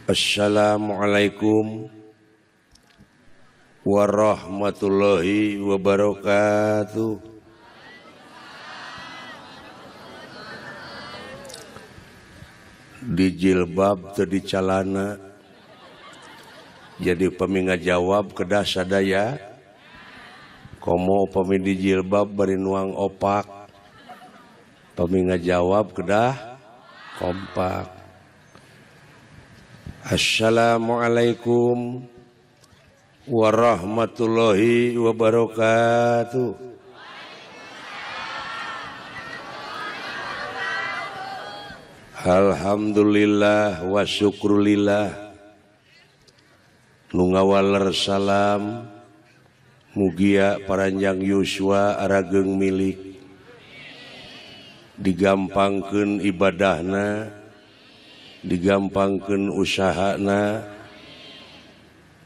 Assalamualaikum warahmatullahi wabarakatuh. Di jilbab teu di calana, jadi pami ngajawab kedah sadaya. Komo pami di jilbab bari nuang opak, pami ngajawab kedah kompak. Assalamualaikum warahmatullahi wabarakatuh. Alhamdulillah wa syukrulillah. Nu ngawaler salam mugia paranjang yuswa arageung milik, digampangkeun ibadahna, digampangkeun usahana,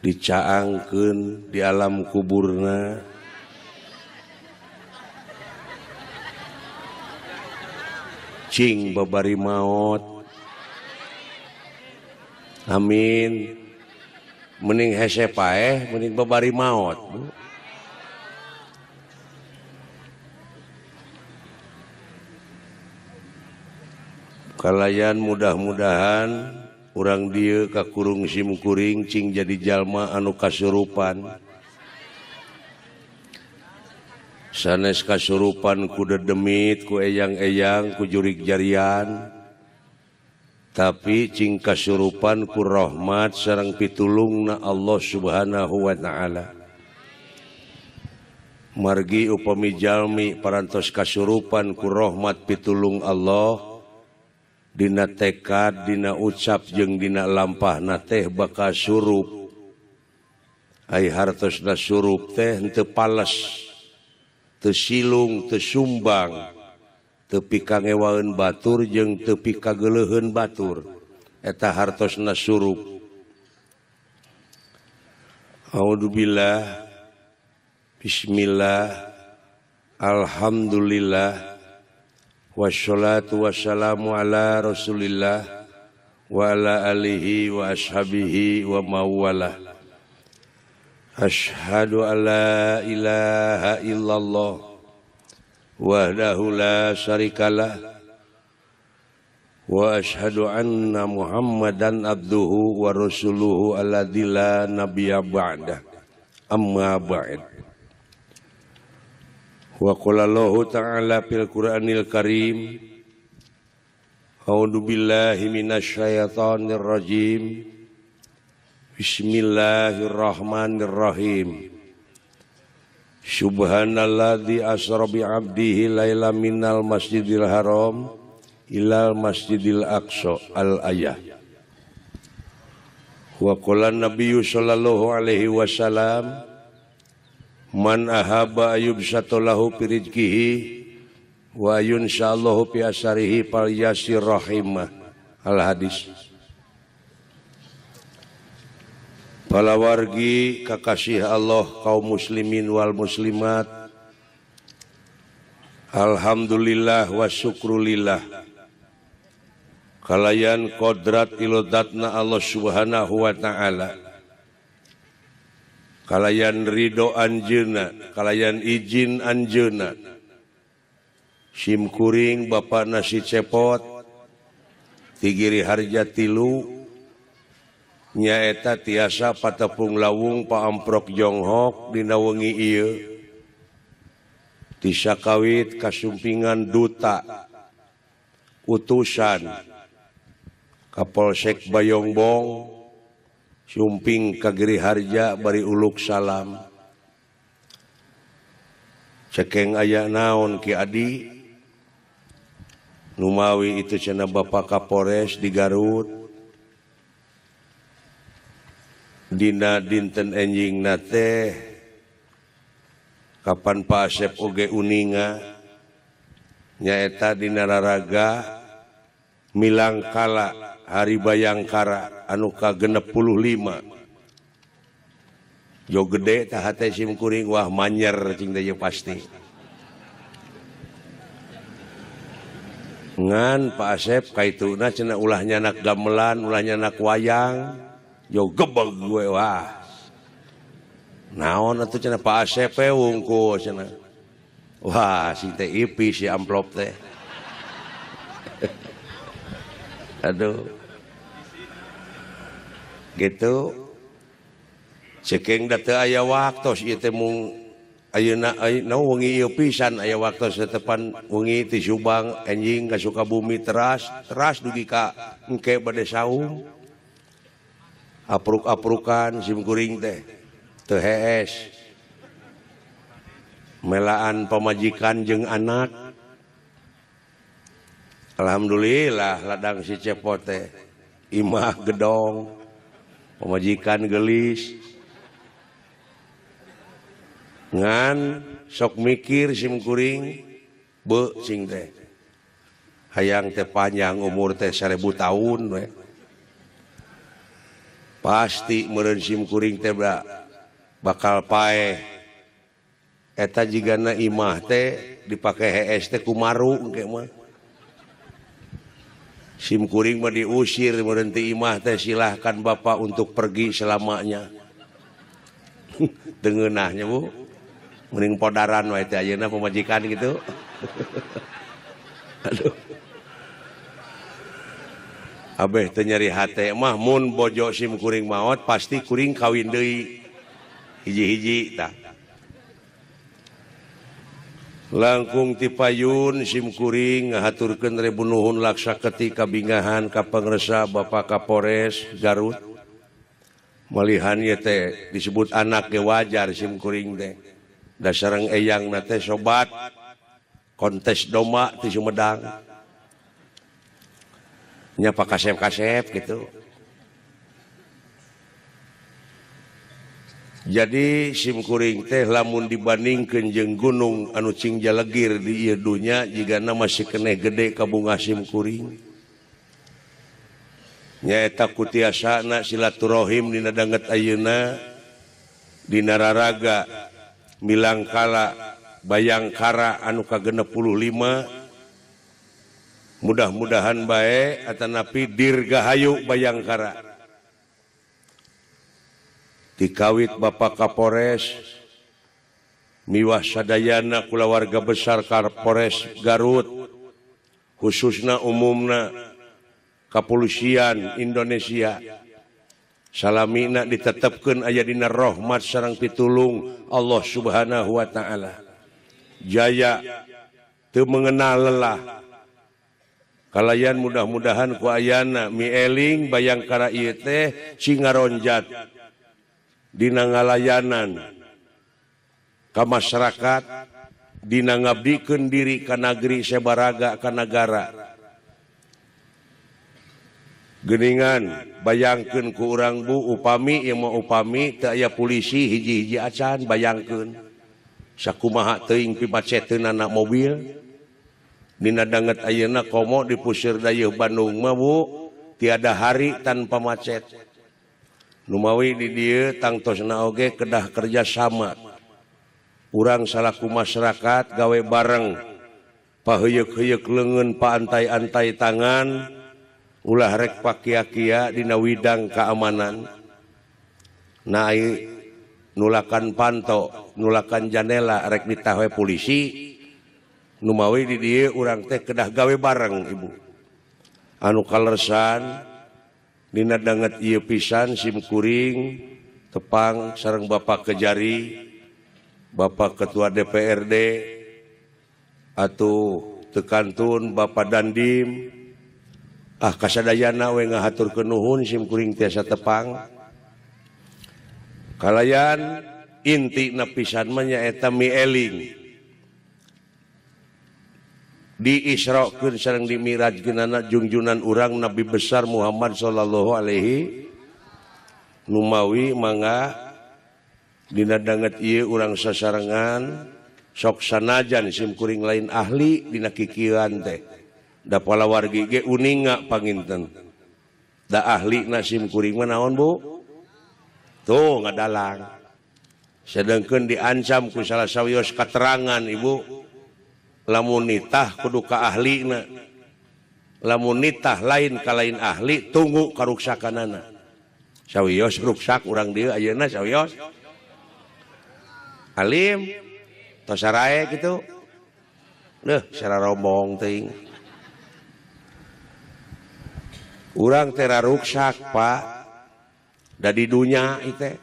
dicaangkeun di alam kuburna. Cing babari maot. Amin. Mending hese paeh, mending babari maot. Bu. Kalayan mudah-mudahan urang dieu kakurung simkuring cing jadi jalma anu kasurupan. Sanes kasurupan ku dedemit, ku eyang-eyang, ku jurik jarian, tapi cing kasurupan ku rahmat sareng pitulungna Allah Subhanahu wa ta'ala. Margi upami jalmi parantos kasurupan ku rahmat pitulung Allah, dina tekad, dina ucap jeung dina lampahna teh bakal surup. Ai hartosna surup teh henteu pales, teu silung, teu sumbang, teu pikangewaeun batur jeung teu pikageuleuheun batur. Eta hartosna surup. A'udzubillah, bismillah, alhamdulillah, wassalatu wassalamu ala rasulillah wa ala alihi wa ashabihi wa mawalah. Ashhadu an la ilaha illallah wahdahu la syarikalah wa ashhadu anna muhammadan abduhu wa rasuluhu alladzi la nabiyya ba'dah. Amma ba'd. Wa qala Allahu ta'ala fil Qur'anil Karim, a'udzu billahi minasyaitonir rajim. Bismillahirrahmanirrahim. Subhanalladzi asra bi 'abdihi lailan minal masjidil haram ilal masjidil aqsa al ayah. Wa qala nabiyyu sallallahu alaihi wasallam, man ahaba ayubsatu lahu fi rizqihi wa yunsallahu fi asarihi falyasir rahimah. Al hadis. Palawargi kakasih Allah kaum muslimin wal muslimat, alhamdulillah wa syukrulillah. Kalayan kodrat ilodatna Allah Subhanahu wa ta'ala, kalayan ridho anjeunna, kalayan izin anjeunna, simkuring bapak nasi cepot tigiri harja tilu nyaeta tiasa patepung lawung paamprok jonghok dina wengi ieu tisakawit kasumpingan duta utusan Kapolsek Bayongbong sumping ka Giri Harja bari uluk salam. Cekeng aya naon Ki Adi? Numawi itu cenah Bapak Kapolres di Garut. Dina dinten enjingna teh kapan Pak Asep oge uninga nyaeta dina raraga milangkala Hari Bayangkara anu ka 65. Jo gede tah hate sim kuring wah manyer cing teh pasti. Ngan Pak Asep kaituna cenah ulah nyanak gamelan, ulah nyanak wayang. Yo gebeg gue wah. Naon atuh cenah Pak Asep we wungkul cenah. Wah, si teh ipi si amplop teh. Aduh. Gitu. Cekeng da teu aya waktos ieu teh mung ayeuna ayeuna wengi ieu pisan aya waktos tetepan wengi ti Subang enjing ka Sukabumi teras teras dugi ka engke bade saum. Apruk-aprukan sim kuring teh teu hees. Melaan pamajikan jeung anak. Alhamdulillah ladang si Cepot teh imah gedong pamajikan gelis. Ngan sok mikir sim kuring be sing teh hayang teh panjang umur teh 1000 tahun we. Pasti meureun sim kuring teh bakal paeh. Eta jigana imah teh dipake hees teh kumaru engke mah. Sim kuring mah diusir meureun ti imah teh silahkan bapak untuk pergi selamanya. Tengeunahnya Bu. Mending podaran wae teh ayeuna pamajikan gitu. Aduh. Abeh teu nyeri hate mah mun bojo sim kuring maot pasti kuring kawin deui. Hiji-hiji tah. Langkung tipayun sim kuring ngahaturkeun rebu nuhun laksa ketika kabingahan ka pangresa Bapak Kapolres Garut. Malihan ieu teh disebut anak ge wajar sim kuring teh. Da sareng eyangna teh sobat kontes domba ti Sumedang. Nya Pak Kasep-kasep gitu. Jadi sim kuring teh lamun dibandingkeun jeung gunung anu cing jalegir di ieu dunya jigana masih keneh gede ka bunga sim kuring. Nyaeta kutiasana silaturahim dina danget ayeuna dina raraga milangkala Bayangkara anu ka-65 mudah-mudahan bae atanapi dirgahayu Bayangkara. Dikawit Bapak Kapolres miwah sadayana kulawarga besar Kapolres Garut khususna umumna Kepolisian Indonesia salamina ditetepkeun aya dina rahmat sareng pitulung Allah Subhanahu wa taala. Jaya teu mengenal lelah. Kalayan mudah-mudahan ku ayana mieling Bayangkara ieu teh cingaronjat dina ngalayanan ka masyarakat, dina ngabdikeun diri ka nagri sabaraga ka nagara. Geningan bayangkeun ku urang bu upami ieu mah upami teu aya polisi hiji-hiji acan bayangkeun sakumaha teuing pimaceteunana mobil. Dina danget ayeuna komo di pusir dayeuh Bandung mah Bu tiada hari tanpa macet. Numawi di dieu tangtosna oge kedah kerja sama. Urang salaku masyarakat gawe bareng paheuyeuh-heuyeuk leungeun paantai-antai tangan ulah rek pakia-kia dina widang keamanan. Nah nulakan panto, nulakan janela rek ditawe polisi. Numawi di dieu urang teh kedah gawe bareng Ibu. Anu kalersan dina danget ieu pisan sim kuring tepang sareng Bapak Kejari, Bapak Ketua DPRD atuh tekantun Bapak Dandim. Ah kasadayana we ngahaturkeun nuhun sim kuring tiasa tepang. Kalayan inti pisan mah nyaeta mieling. Di Isra-keun sareng di Mirajkeunana jungjunan urang Nabi besar Muhammad sallallahu alaihi numawi mangga dina danget ieu urang sasarengan sok sanajan sim kuring lain ahli dina kikieuan teh. Da palawargi ge uninga panginten. Da ahlina sim kuring mah naon Bu? Tuh ngadalang. Sedengkeun diancam ku salah sawios katerangan Ibu. Lamun nitah kudu ka ahlina. Lamun nitah lain ka lain ahli tunggu karuksakanana. Sawios ruksak urang dieu ayeuna sawios. Alim tos sarae kitu. Leuh sararombong teuing. Urang teh ruksak Pak. Da di dunya ieu teh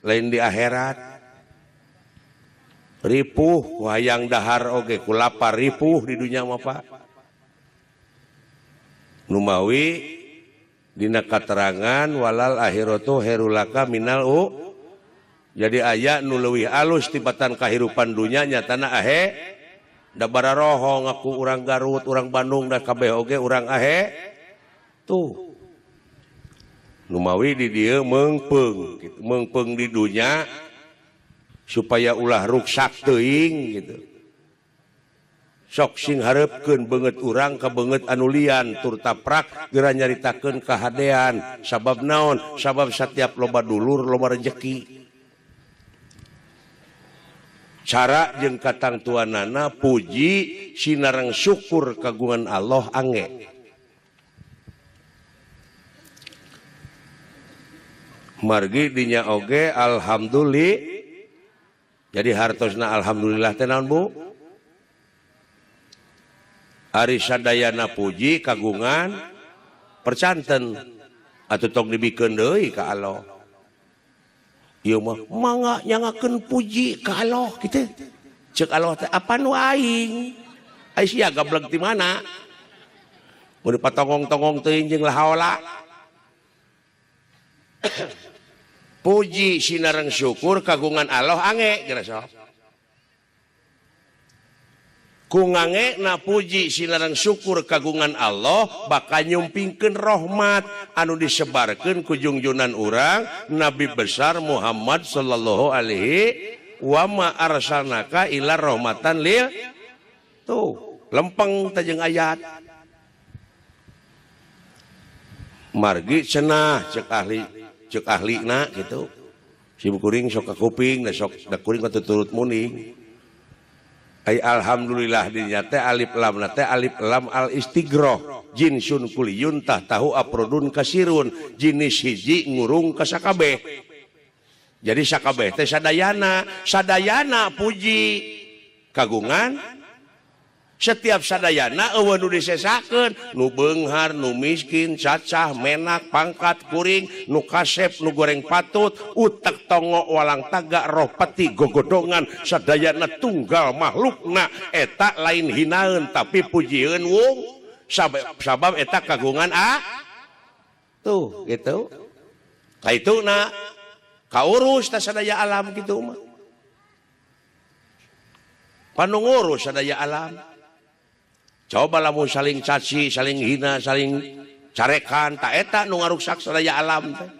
lain di akhirat. Ripuh ku hayang dahar oge ku lapar ripuh di dunya mah Pak. Numawi dina katerangan walal akhiratu herulaka minal u. Jadi aya nu leuwih alus tibatan kahirupan dunya nyatana ahe da bararoho ngaku urang Garut, urang Bandung da kabeh oge urang ahe tuh. Numawi di dieu meungpeung gitu, meungpeung di dunya supaya ulah ruksak teuing gitu. Sok sing hareupkeun beungeut urang ka beungeut anu lian tur taprak geura nyaritakeun kahadean sabab naon sabab satiap loba dulur loba rejeki. Cara jeung katangtuanana puji sinareng syukur kagungan Allah ange. Margi dinya oge alhamdulillah. Jadi hartosna alhamdulillah teh naon Bu? Ari sadayana puji kagungan percanten atuh tong dibikeun deui ka Allah. Ieu mah mangga nyangakeun puji ka Allah kitu. Ceuk Allah teh apa nu aing? Ai sia gablek ti mana? Mun dipatongong-tongong teuing jeung lahaola. Puji sinareng syukur kagungan Allah ange geura sok. Ku ngangena puji sinareng syukur kagungan Allah bakal nyumpingkeun rahmat anu disebarkeun ku jungjunan urang Nabi besar Muhammad sallallahu alaihi wa ma arsalnaka illa rahmatan lil tuh lempeng teh jeung ayat margi cenah cek ahlina gitu sim kuring sok ka kuping da sok da kuring turut muning. Ay alhamdulillah dinya teh alif lam na teh alif lam al istigroh jinsun kuliyun tah tahu aprodun kasirun jinis hiji ngurung ka sakabeh. Jadi sakabeh teh sadayana sadayana puji kagungan setiap sadayana eueuh nu disesakeun nu beunghar nu miskin cacah menak pangkat kuring nu kasep nu goreng patut utek tongo walang taga roh peti gogodongan sadayana tunggal makhlukna eta lain hinaeun tapi pujieun wung sabab eta kagungan a tuh gitu kaituna kaurus teh sadaya alam kitu mah panu ngurus sadaya alam. Coba lamun saling caci, saling hina, saling carekan, tak eta nu ngaruksak sadaya alam teh.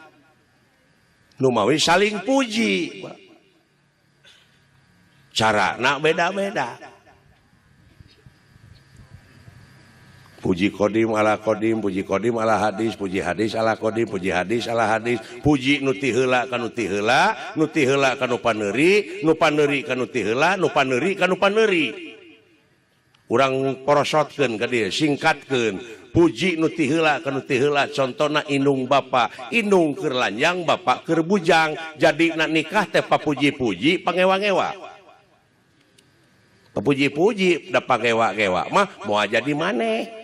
Nu mawi saling puji. Carana beda-beda. Puji kodim ala kodim, puji kodim ala hadis, puji hadis ala kodim, puji hadis ala hadis, puji nu ti heula ka nu ti heula, nu ti heula ka nu paneuri, nu paneuri ka nu ti heula, nu paneuri ka nu paneuri. Urang porosotkeun ka dieu, singkatkeun. Puji nu ti heula ka nu ti heula, contona indung bapa, indung keur lanjang, bapa keur bujang. Jadi na nikah teh papuji-puji, pangewa-ngewa. Papuji-puji da pangewa-ngewa mah moal jadi maneh.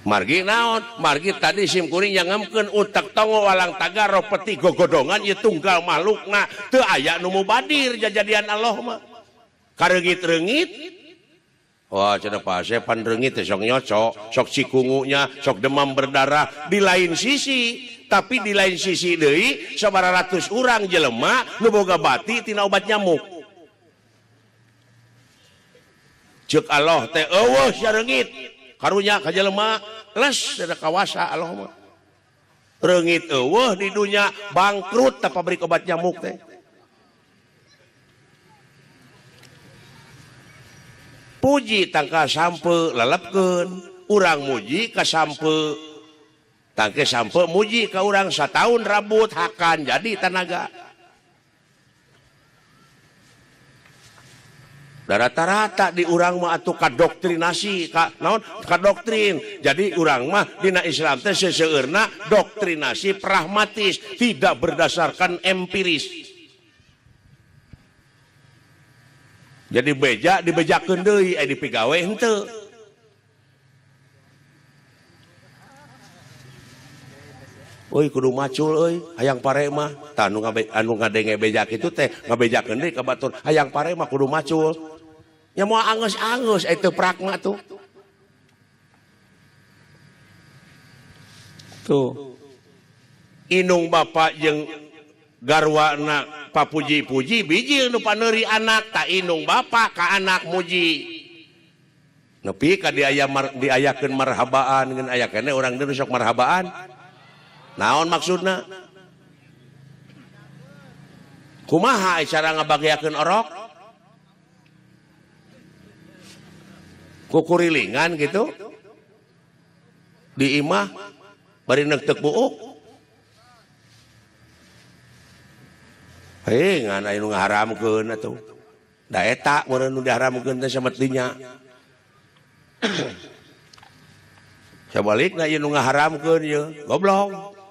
Margi naon? Margi tadi sim kuring nyangemkeun utek tongo walang taga roh peti gogodongan ieu tunggal makhlukna teu aya nu mubadir jajadian Allah mah. Kareungit-reungit. Wah cenah pase pan reungit teh sok nyocok, sok cikungunya, sok demam berdarah di lain sisi. Tapi di lain sisi deui sabaraha ratus urang jelema nu boga bati tina obat nyamuk. Ceuk Allah teh eueuh sia reungit. Karunya ka jelema les da kawasa Allah mah. Reungit eueuh di dunya bangkrut ta pabrik obat nyamuk teh. Puji tangka sampe lelepkeun, urang muji ka sampe. Tangke sampe muji ka urang sataun rabut hakan jadi tanaga. Da rata-rata di urang mah atuh kadoktrinasi ka naon kadoktrin. Jadi urang mah dina Islam teh seseueurna doktrinasi pragmatis, tidak berdasarkan empiris. Jadi beja dibejakeun deui aya dipigawe henteu. Euy kudu macul euy, hayang pare mah. Tah anu ngadenge beja kitu teh ngabejakeun deui ka batur, hayang pare mah kudu macul. Nya moal angeus-angeus eta pragma tuh. Tuh. Indung bapak jeung garwana papuji-puji biji nu paneuri anak tak indung bapak ka anak muji. Nepi ka diayakeun marhabaan ngeun aya keneh urang deui sok marhabaan. Naon maksudna? Kumaha cara ngabagiakeun orok? Kukurilingan gitu di imah bari neuk buuk. Hei ngan aya nu ngaharamkeun atuh. Da eta meureun nu diharamkeun teh sametinya. Sabalikna ieu nu ngaharamkeun ieu goblok.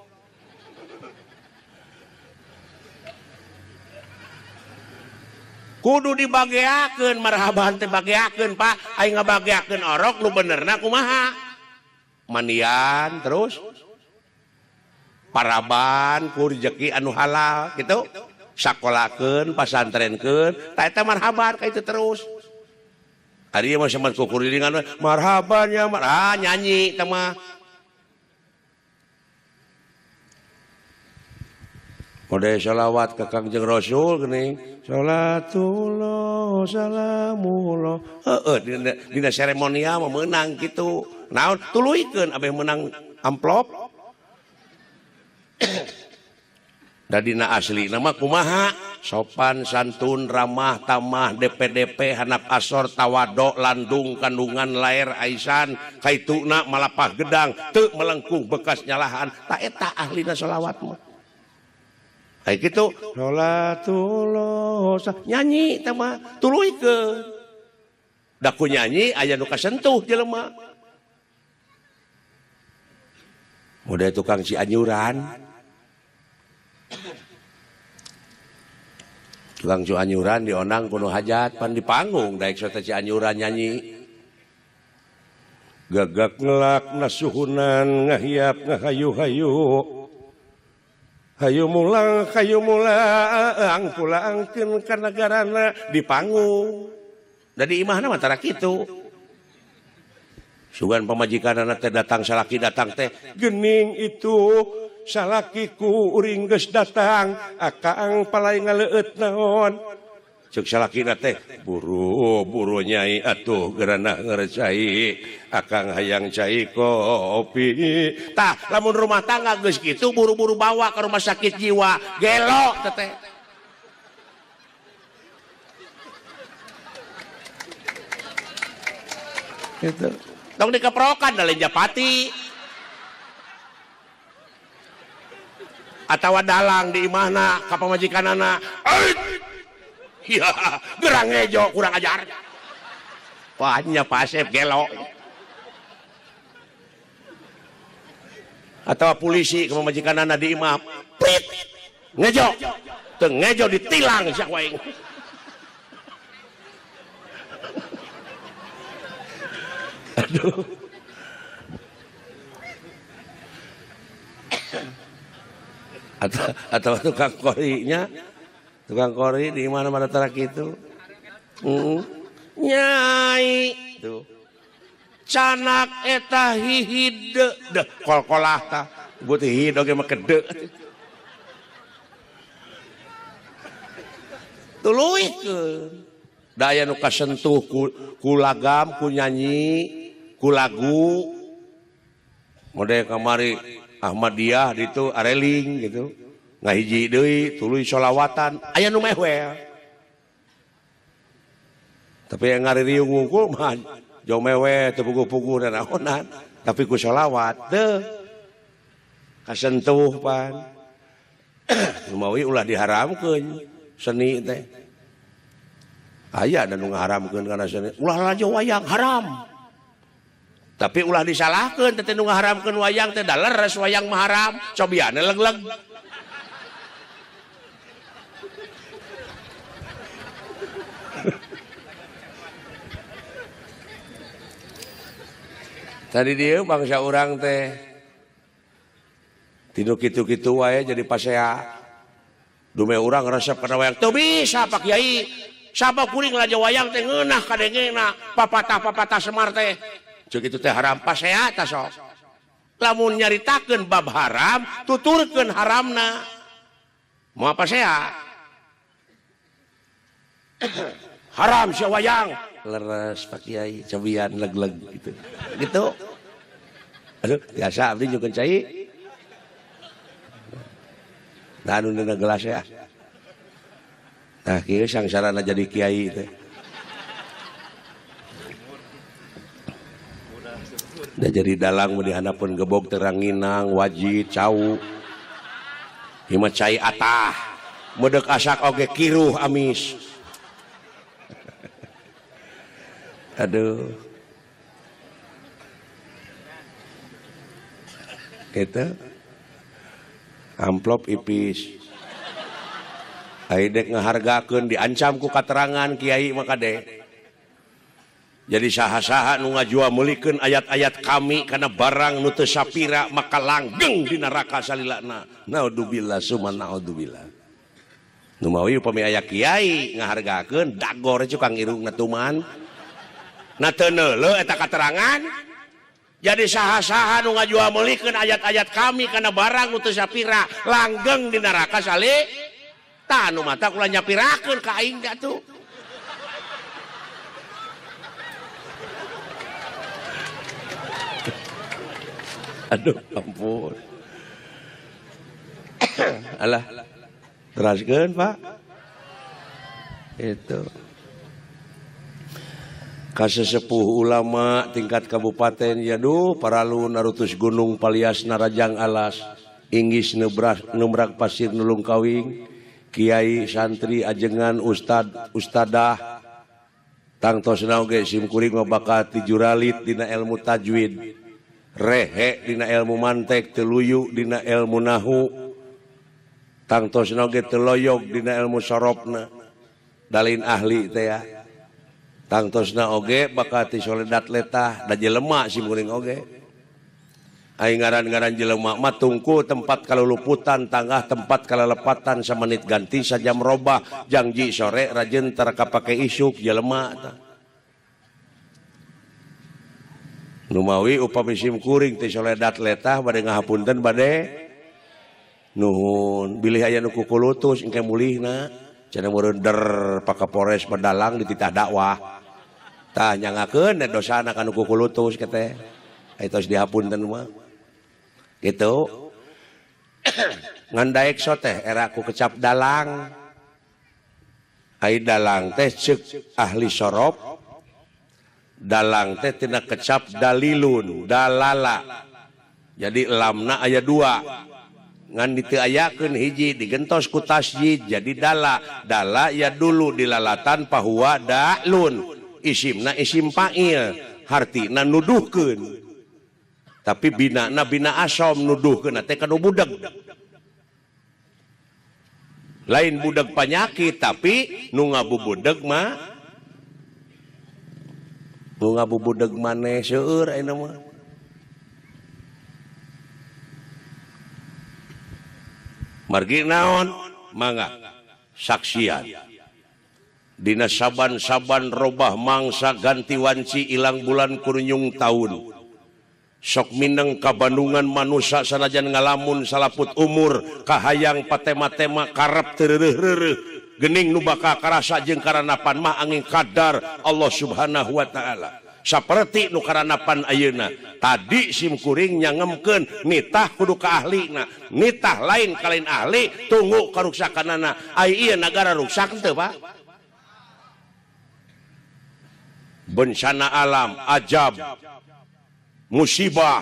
Kudu dibageakeun marhaban teh bageakeun Pak, aing ngabageakeun orok nu benerna kumaha? Manian terus paraban ku rejeki anu halal gitu. Sakolakeun, pasantrenkeun, tah eta marhaban ka itu terus. Ari mah saman kukurilingan marhaban ya mar nyanyi teh mah. Mode sholawat ke Kangjeng Rasul geuning sholatullah salamullah heueuh dina seremonial mah meunang kitu naon tuluykeun abeh meunang amplop. Da dina aslina mah kumaha sopan santun ramah tamah DPDP hanap asor tawado landung kandungan lair aisan kaituna malapah gedang teu melengkung bekas nyalahan ta eta ahlina sholawat mah. Kayak gitu sholatullah nyanyi teh mah tuluykeun da ku nyanyi aya nu kasentuh jelema. Model tukang Cianjuran, tukang Cianjuran dionang kuno hajat pan di panggung daek sota Cianjuran nyanyi gagak ngelak nasuhunan ngahiap ngahayu-hayu hayu mulang pulangkeun ka nagarana di panggung. Da di imahna mah tara kitu. Sugan pamajikanana teh datang salaki datang teh geuning itu salakiku uring geus datang akang palai ngaleueut naon. Ceuk salakina teh buru-buru nyai atuh geranah ngerecai akang hayang cai kopi. Tah lamun rumah tangga geus kitu buru-buru bawa ke rumah sakit jiwa gelo teteh. Gitu. Tong dikeprokan da lain japati. Atawa dalang di imahna ka pamajikanana. Ya, gerang ngejo kurang ajar. Wahnya Pak Asep gelo. Atau polisi ke pamajikanana di imah. Prit. Ngejo. Teu ngejo ditilang sia wae. Aduh. Atau tukang korinya, tukang kori di mana-mana tarak itu. Nyai tuh. Canak eta hihide deh kol-kolah tah. Buat hihide oge mah kede. Tuluykeun. Da aya nu kasentuh ku lagam, ku nyanyi, ku lagu. Mode kamari Ahmadiyah ditu areling gitu. Ngahiji deui tuluy sholawatan aya nu mewel. Tapi yang ngaririung ngungkul mah jauh mewe teu puguh-puguh nanaonan, tapi ku sholawat teu kasentuh pan. Mawi ulah diharamkeun seni teh. Aya da nu ngaharamkeun kana seni. Ulah lalajo wayang haram. Tapi ulah disalahkeun teh nu ngaharamkeun wayang teh da leres wayang mah haram, cobiane leg-leg. Tadi dia bangsa urang teh tinu kitu-kitu wae jadi pasea. Dume urang resep kana wayang teu bisa Pak Kiai. Sabab kuring lalajo wayang teh ngeunah kadengena papatah-papatah Semar teh. Ceuk itu teh haram pasea tah sok. Lamun nyaritakeun bab haram, tuturkeun haramna. Moal pasea. Haram sia wayang. Leres Pak Kiai, cobian leg-leg gitu. Gitu. Aduh, biasa abdi nyukeun cai. Nah, anu dina gelas ya. Nah, kieu sangsarana jadi kiai teh. Da jadi dalang mun dihanapeun gebog teranginang, wajit, cau. Ieu mah cai atah. Meudek asak oge kiruh amis. Aduh. Gitu. Amplop ipis. Ai dek ngahargakeun diancam ku katerangan kiai mah kade. Jadi saha-saha nu ngajua meulikeun ayat-ayat kami kana barang nu teu sapira maka langgeng di neraka salilana. Naudzubillah summa naudzubillah. Nu mawi upami aya kiai ngahargakeun dagor cukang irungna tuman. Na teu neuleuh eta katerangan. Jadi saha-saha nu ngajua meulikeun ayat-ayat kami kana barang nu teu sapira langgeng di neraka sali. Tah nu mata kula nyapirakeun ka aing atuh. Aduh ampun. Alah. Teraskeun, Pak. Itu. Kasesepuh ulama tingkat kabupaten ya duh paralu narutus gunung palias narajang alas inggis nebrak pasir nulung kawing kiai santri ajengan ustad ustadah tangtosna oge sim kuring mah bakal ti juralit dina ilmu tajwid rehe dina ilmu mantek teluyu dina ilmu nahu tangtosna oge teloyog dina ilmu sorobna dalin ahli teh ya. Tangtosna oge bakal ti soledat letah da jelema sim kuring oge. Ai ngaran-ngaran jelema mah tungku tempat kaluluputan tanggah tempat kalalepatan samenit ganti sajam robah jangji sore rajeun tara kapake isuk jelema tah. Numawi upami sim kuring ti soledat letah bade ngahapunten bade nuhun bilih aya nu kukulutus engke mulihna cenah meureun der Pakapolres Padalang dititah dakwah. Tah nyangakeun dosana ka nu kukulutus teh. Tos dihapunten mah. Gitu. Ngan daek so teh era ku kecap dalang. Ai dalang teh ceuk ahli sorob. Dalang teh tina kecap dalilun, dalala. Jadi lamna aya dua. Ngan diteu ayakeun hiji digentos ku tasjid jadi dala. Dala ya dulu dilalatan pahuwa dalun. Isimna isim fa'il, hartina nuduhkeun. Tapi binana bina asom nuduhkeun teh kanu budeg. Lain budeg panyakit tapi nu ngabubudeg mah nu ngabubudeg maneh seueur ayeuna mah. Margi naon? Mangga saksian. Dina saban-saban robah mangsa ganti wanci ilang bulan kurunyung taun. Sok mineng kabandungan manusa sanajan ngalamun salaput umur kahayang patema-tema karep teu reureuh-reureuh gening nu bakal karasa jeung karanapan mah angin kadar Allah Subhanahu wa taala. Saperti nu karanapan ayeuna tadi sim kuring nyangemkeun nitah kudu ka ahlina nitah lain kalain ahli tunggu karuksakanana ai ieu nagara ruksak teu Pak. Bencana alam ajab musibah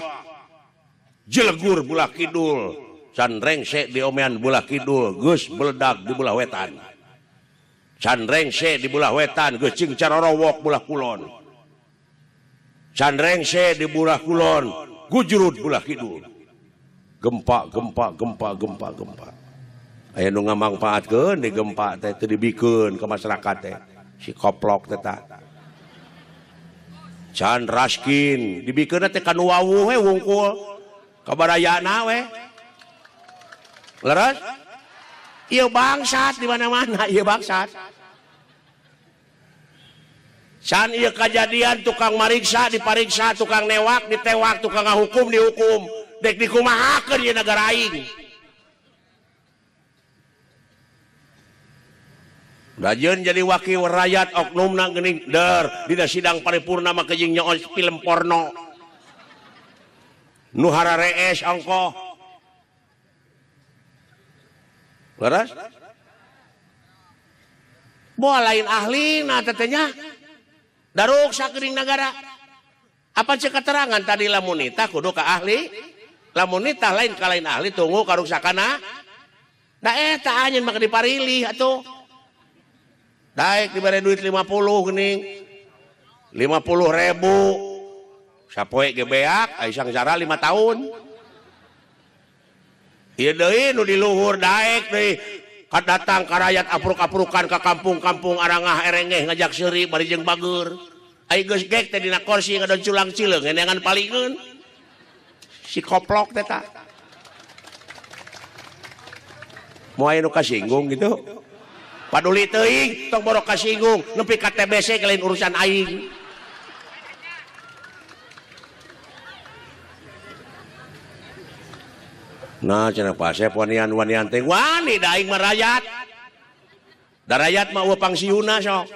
jelegur bulah kidul can rengsek diomean bulah kidul geus beledak di bulah wetan. Can rengse di bulah wetan geucing carorowok bulah kulon. Can rengse di bulah kulon gujurud bulah kidul. Gempa gempa gempa gempa gempa. Aya nu ngamangpaatkeun di gempa teh teu dibikeun ka masyarakat teh. Si koplok teh ta. Can raskin dibikeunna teh ka nu wawuh we wungkul. Kabarayana we. Leres? Ieu bangsat di mana-mana, ieu bangsat. Can ieu kajadian tukang mariksa dipariksa, tukang newak ditewak, tukang ngahukum dihukum. Dek dikumahakeun ieu nagara aing. Dajeun jadi wakil rakyat oknumna geuning der dina sidang paripurna mah jeung nyoos film porno. Nu hararees ongkoh. Leres? Boa lain ahlina tetehnya. Daruksa geuning nagara. Apa cek keterangan tadi lamun nitah kudu ka ahli? Lamun nitah lain ka lain ahli tunggu karuksakana. Da eta anjeun mah diparilih atuh. Daek dibere duit 50 geuning. 50.000. Sapoe ge beak ai sangsara 5 tahun. Ieu deui nu di luhur daek deui kadatang ka rakyat apruk-aprukan ka kampung-kampung arangah erengeh ngajak seuri bari jeung bageur. Ai geus gek teh dina kursi ngadon culang cileung ngeunangan palingeun. Si koplok teh ta. Moal aya nu kasinggung gitu. Paduli teuing tong borok kasinggung nepi ka TBC lain urusan aing. Nah cenah Pak Asep wanian-wanian teh wani da aing mah rakyat. Da rakyat mah eueuh pangsiuna sok.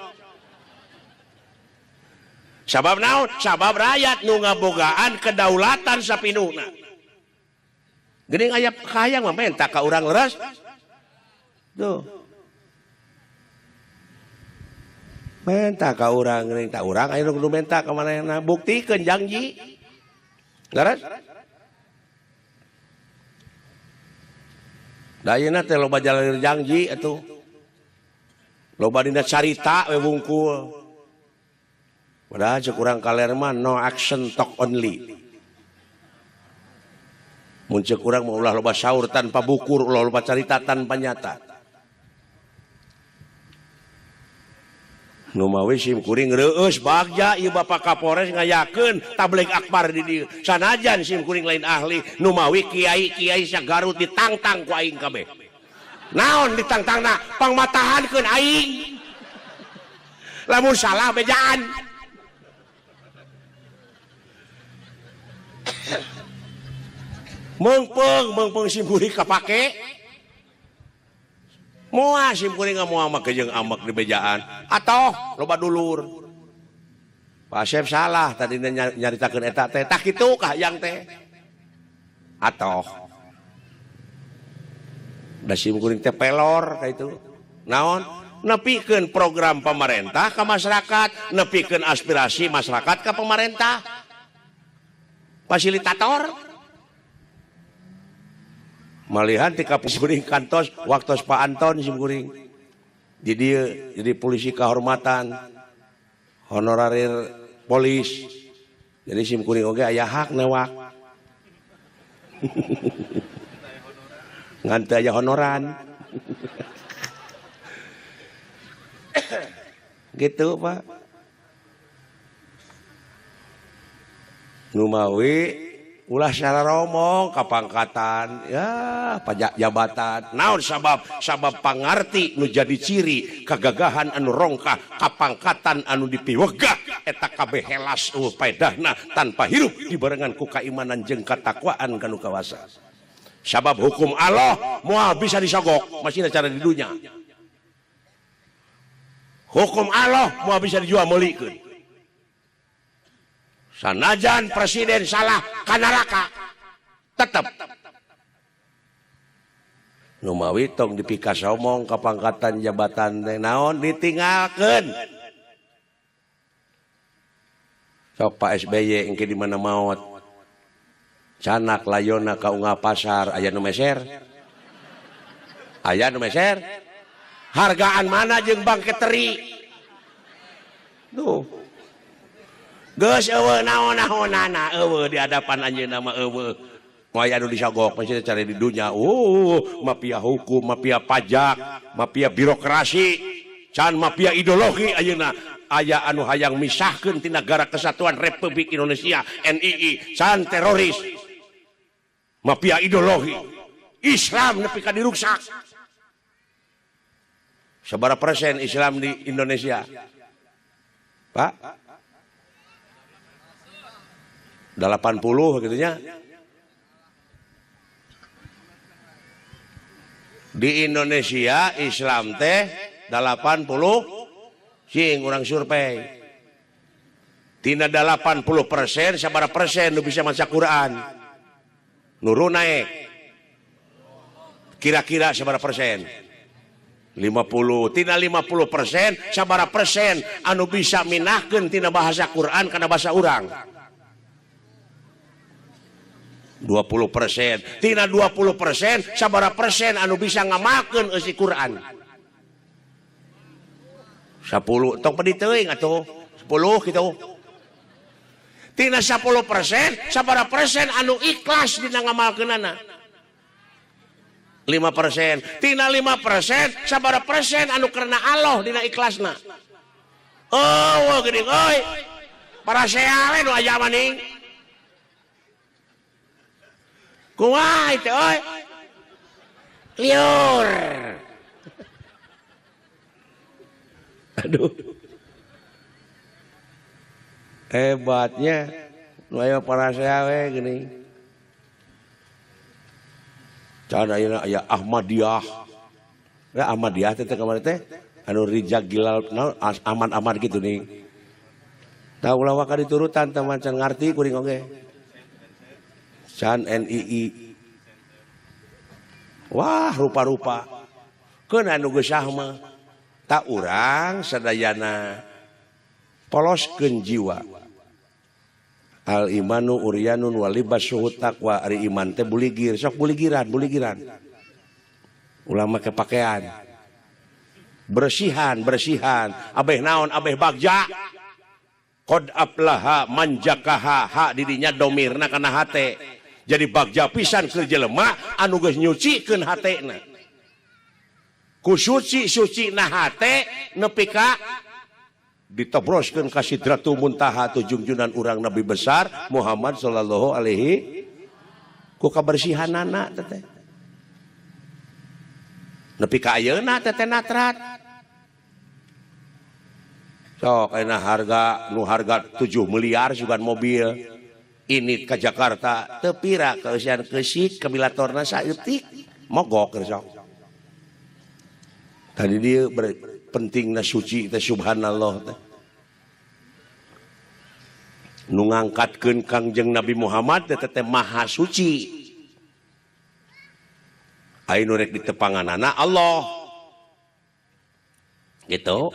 Sabab naon? Sabab rakyat nu ngabogaan kedaulatan sapinuhna. Geuning aya kahayang mah menta ka urang leres. Tuh. Menta ka urang geuning ta urang aya nu kudu menta ka manehna buktikeun janji. Leres? Da ayeuna teh loba jalan janji atuh. Loba dina carita we wungkul. Padahal cek urang kaler mah no action talk only. Mun cek urang mah ulah loba saur tanpa bukur, ulah loba carita tanpa nyata. Nu mawi sim kuring reueus bagja ieu Bapak Kapolres ngayakeun tabligh akbar di dieu. Sanajan sim kuring lain ahli, nu mawi kiai-kiai sa Garut ditangtang ku aing kabeh. Naon ditangtangna? Pangmatahankeun aing. Lamun salah bejaan. Meungpeung, meungpeung sim kuring kapake. Moal sim kuring moal make jeung amek di bejaan. Atoh loba dulur. Pak Asep salah tadi nyaritakeun eta teh. Tah kitu kahayang teh. Atoh. Da sim kuring teh pelor ka itu. Naon? Nepikeun program pemerintah ka masyarakat, nepikeun aspirasi masyarakat ka pemerintah. Fasilitator. Malihan ti kapuring kantos waktos Pak Anton sim kuring. Di dieu jadi polisi kehormatan, honorarir polis. Jadi sim kuring oge aya hak newak. Ngan teu aya honoran. Gitu Pak. Nu mawi ulah sararomong kapangkatan ya pajak jabatan naon sabab sabab pangarti nu jadi ciri kagagahan anu rongkah kapangkatan anu dipiwegah eta kabeh helas eueuh paedahna tanpa hirup dibarengan ku kaimanan jeung katakwaan kanu kawasa. Sabab hukum Allah moal bisa disogok masih cara di dunya. Hukum Allah moal bisa dijual meulikeun. Sanajan presiden salah ka neraka tetep. Nu mawi tong dipikasomong kapangkatan jabatan teh naon ditinggalkeun. Sok Pak SBY engke di mana maot. Canak layona ka unggal pasar aya nu meser. Aya nu meser. Hargaan mana jeung bangke teri. Tuh. Geus eueuh naon-naonana eueuh di hadapan anjeunna mah eueuh. Moal anu disogok pasti cari di dunia. Mafia hukum, mafia pajak, mafia birokrasi, can mafia ideologi ayeuna. Aya anu hayang misahkeun ti Negara Kesatuan Republik Indonesia NII, can teroris. Mafia ideologi. Islam nepi ka diruksak. Sabaraha persen Islam di Indonesia? Pak? 80 gitu nya. Di Indonesia Islam teh 80 sing urang survei. Tina 80% sabaraha persen nu bisa maca Quran? Nurun naik. Kira-kira sabaraha persen? 50. Tina 50% sabaraha persen anu bisa minahkeun tina bahasa Quran kana bahasa urang? 20%. Tina 20% sabaraha persen anu bisa ngamalkeun eusi Quran? 10. Tong pedih teuing atuh. 10 kitu. Tina 10% sabaraha persen anu ikhlas dina ngamalkeunana? 5%. Tina 5% sabaraha persen anu karena Allah dina ikhlasna? Oh, geuning euy. Parasea we nu aya maning. Kumaha itu euy? Liur. Aduh. Hebatnya nu aya parasea we geuning. Can ayeuna aya Ahmadiyah. Ya Ahmadiyah teh kamari teh anu Rijak Gilal naon aman-aman kitu nih. Tah ulah waka diturutan teh can ngarti kuring oge. Can NII. Wah, rupa-rupa. Keun anu geus sah mah. Tak urang sadayana poloskeun jiwa. Al imanu uryanun walibasuhu taqwa. Ari iman teh buligir, sok buligiran, buligiran. Ulah make pakaian. Bersihan, bersihan. Abeh naon, abeh bagja. Qad aflaha man jakaha, ha didinya domirna kana hate. Jadi bagja pisan keur jelema anu geus nyucikeun hatena. Ku suci-sucina hate nepi ka ditobroskeun ka Sidratul Muntaha tujungjunan urang Nabi besar Muhammad sallallahu alaihi ku kabersihanana teh. Nepi ka ayeuna teh natrat. Sok ayeuna harga nu harga 7 miliar sugan mobil ini ke Jakarta teu pira kaeusian keusik kabilatorna saeutik mogok sok. Tadi dia pentingna suci teh subhanallah teh. Nu ngangkatkeun Kangjeng Nabi Muhammad teh teh maha suci. Aya nu rek ditepanganana Allah. Gitu.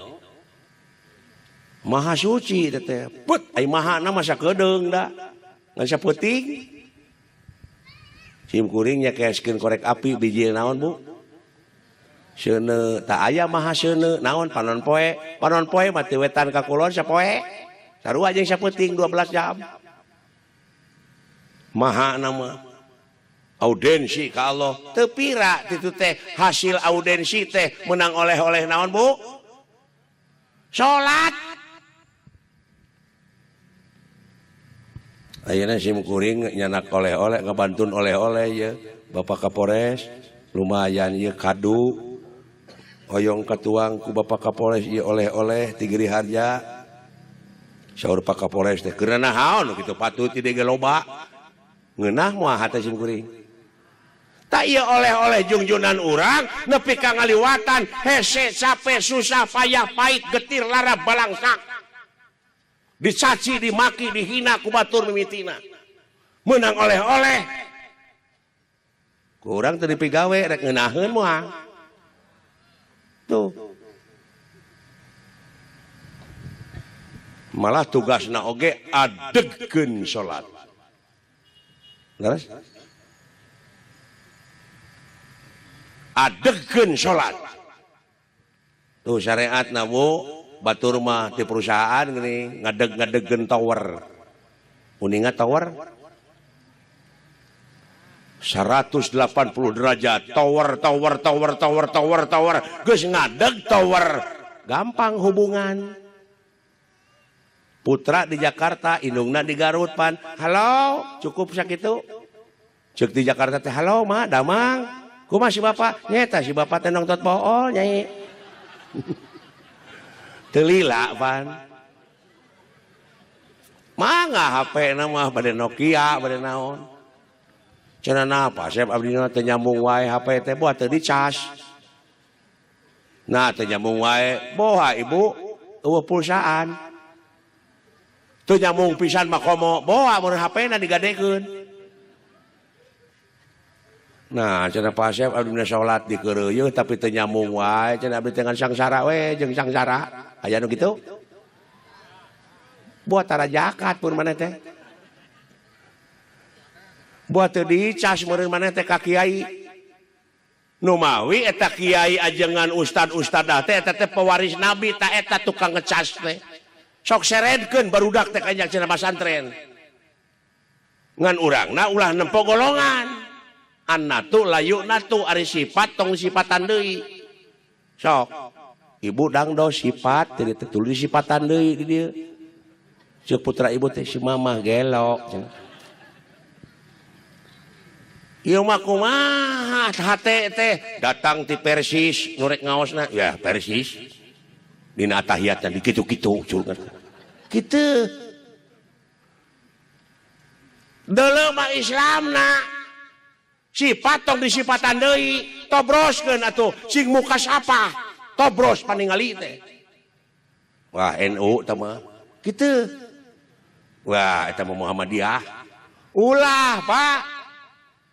Maha suci teh teh. Put ai mahana masa kedeung da. Ngan sapeuting. Sim kuring nya keeskeun korek api biji naon Bu? Seuneu tak aya maha seuneu naon panon poe mah teu wetan ka kulon sapoe sarua jeung sapeuting 12 jam maha nama audensi ka Allah teu pira kitu teh hasil audensi teh menang oleh-oleh naon Bu salat ayeuna sim kuring nyanak oleh-oleh ngabantun oleh-oleh ye Bapak Kapolres lumayan ye kadu oyong katuang ku Bapak Kapolres ieu oleh-oleh ti Giri Harja. Saur Pak Kapolres teh keur naon kitu patut ti ge loba. Ngeunah moal hate sim kuring. Tak ieu oleh-oleh jungjunan urang nepi ka ngaliwatan hese capek susah payah pahit getir lara balangsak. Dicaci, dimaki, dihina ku batur mimitina. Meunang oleh-oleh. Ku urang teu dipigawe rek ngeunaheun moal. Tuh. Malah tugasna oge adegkeun salat. Leres? Adegkeun salat. Tuh syariat na Bu, batur mah di perusahaan gini ngadeg-ngadegeun tower. Uninga tower 180 derajat tower tower tower tower tower tower geus ngadeg tower gampang hubungan. Putra di Jakarta, indungna di Garut pan. Halo, cukup sakitu. Ceuk di Jakarta teh halo ma, damang. Kumaha si bapak? Nyeta si bapak teh nongtot pool nyai. Teu lila pan. Mangga HP na mah bade Nokia, bade naon. Cenah napa Asep abdi mah teu nyambung wae HP teh boa teu dicas. Nah teu nyambung wae, boha ibu eueuh pulsaan. Teu nyambung pisan mah komo, boa mun HP na digadekeun. Nah, cenah Pak Asep abdi mah salat dikeureuyeun tapi teu nyambung wae, cenah abdi teh ngan sangsara we jeung sangsara. Aya nu kitu? Buat tara jakat pun maneh teh. Buat teu dicas meureun maneh teh ka kiai. Nu mawi eta kiai ajengan ustad-ustadah teh eta teh pewaris nabi ta eta tukang ngecas teh. Sok seredkeun barudak teh kanjak cenah pasantren. Ngan urangna ulah nempo golongan. Annatu layu natu ari sifat tong sifatan deui. Sok ibu dangdo sifat teu ditulis sifatan deui di dieu. Ceuk putra ibu teh si mamah gelo. Ieu mah kumaha hate teh datang ti Persis nu rek ngaosna ya Persis. Dina atahiyatna di kitu-kitu kitu. Deuleu mah Islamna. Sifat tong disifatan deui, tobroskeun atuh sing muka sapa, tobros paningali teh. Wah NU tah mah kitu. Wah eta mah Muhammadiyah. Ulah Pak.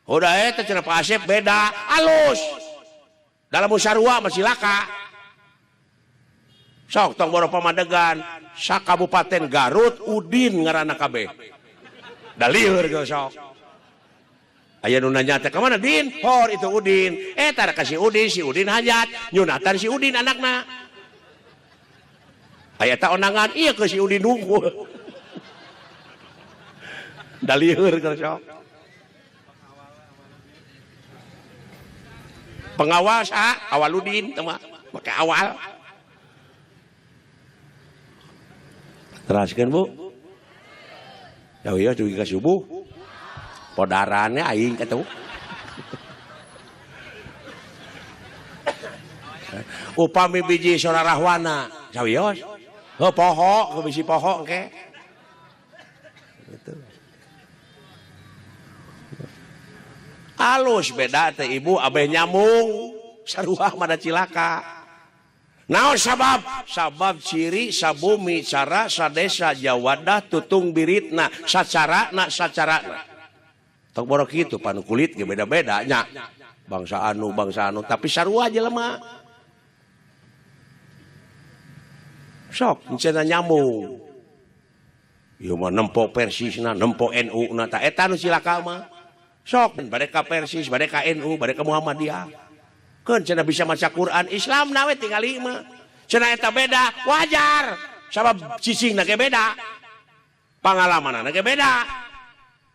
Udah eta cenah Pak Asep beda, alus. Dalam musarua mah cilaka. Sok tong boro pamadegan, sakabupaten Garut Udin ngaranna kabeh. Da lieur geus sok. Aya nu nanya teh ka mana Din? Hor itu Udin. Tara ka si Udin, si Udin hajat, nyunatan si Udin anakna. Aya ta onangan ieu ke si Udin nunggu. Da lieur geus sok. Pengawas ah, Awaludin teh mah make awal. Teraskeun Bu. Ya ieu dugi ka subuh. Podarannya aing katuh. Upami biji sorarahwana sawios. Heuh poho, bisi poho engke. Gitu. Alus beda teh ibu abeh nyamung sarua mah da cilaka. Naon sabab? Sabab ciri sabumi cara sadesa jawadah tutung biritna sacarana sacarana. Tok borok kitu pan kulit ge beda-beda nya. Bangsa anu tapi sarua jelema. Sok cenah nyambung. Ieu mah nempo Persisna, nempo NU na ta eta nu cilaka mah. Sok bade ka Persis, bade ka NU, bade ka Muhammadiyah. Keun cenah bisa maca Quran, Islam na we tingali mah. Cenah eta beda, wajar. Sabab cicingna ge beda. Pangalamanna ge beda.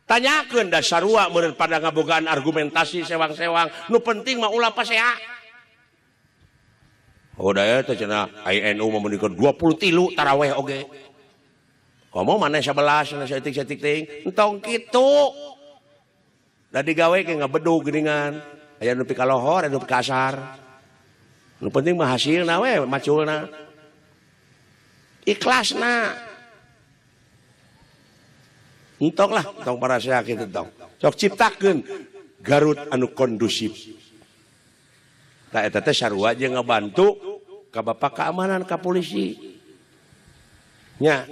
Tanyakeun da sarua meureun pada ngabogaan argumentasi sewang-sewang. Nu penting mah ulah pasea. Oh da eta cenah NU mah mendikeun 23 taraweh oge. Komo maneh 11 cenah saeutik-saeutik teuing. Entong kitu. Da digawe ge ngabedug geuningan. Aya nu pikalohor, aya nu pikasar. Nu penting mah hasilna we maculna. Ikhlasna. Entong lah, entong para saya kitu entong. Sok ciptakeun Garut anu kondusif. Tah eta teh sarua jeung ngabantu ka bapak keamanan ka polisi. Nya.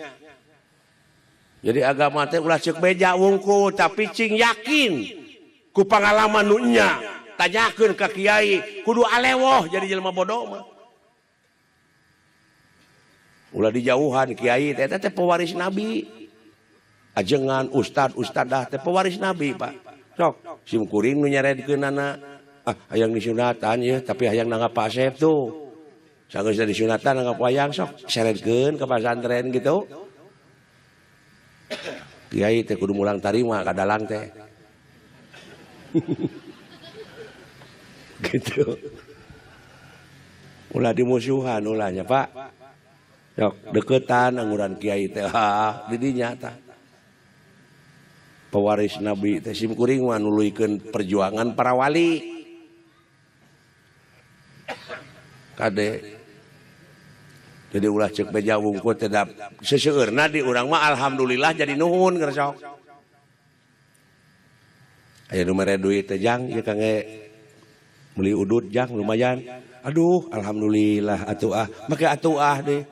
Jadi agama teh ulah ceuk beja wungkul tapi cing yakin ku pangalaman nu nya. Tanyakeun ka kiai, kudu alewoh jadi jelema bodoh mah. Ulah dijauhan kiai teh eta teh pewaris nabi. Ajengan ustad ustadah teh pewaris nabi Pak. Sok sim kuring nu nyaredkeunana ah hayang disunatan ya tapi hayang nanggap Pak Asep tuh. Sanggeus disunatan anggap wayang sok seretkeun ka pasantren gitu. Kiai teh kudu mulang tarima ka dalang teh. Gitu. Ulah dimusuhan ulahnya Pak. Sok deketan angguran kiai teh ha di dinya tah. Pewaris Nabi teh sim kuring mah nuluykeun perjuangan para wali. Kade. Jadi ulah cek beja wungkul tidak seseueurna di urang mah alhamdulillah jadi nuhun geus sok. Aya nu mere duit teh jang ieu kangge meuli udut jang lumayan. Aduh alhamdulillah atuh ah. Make atuh ah deui.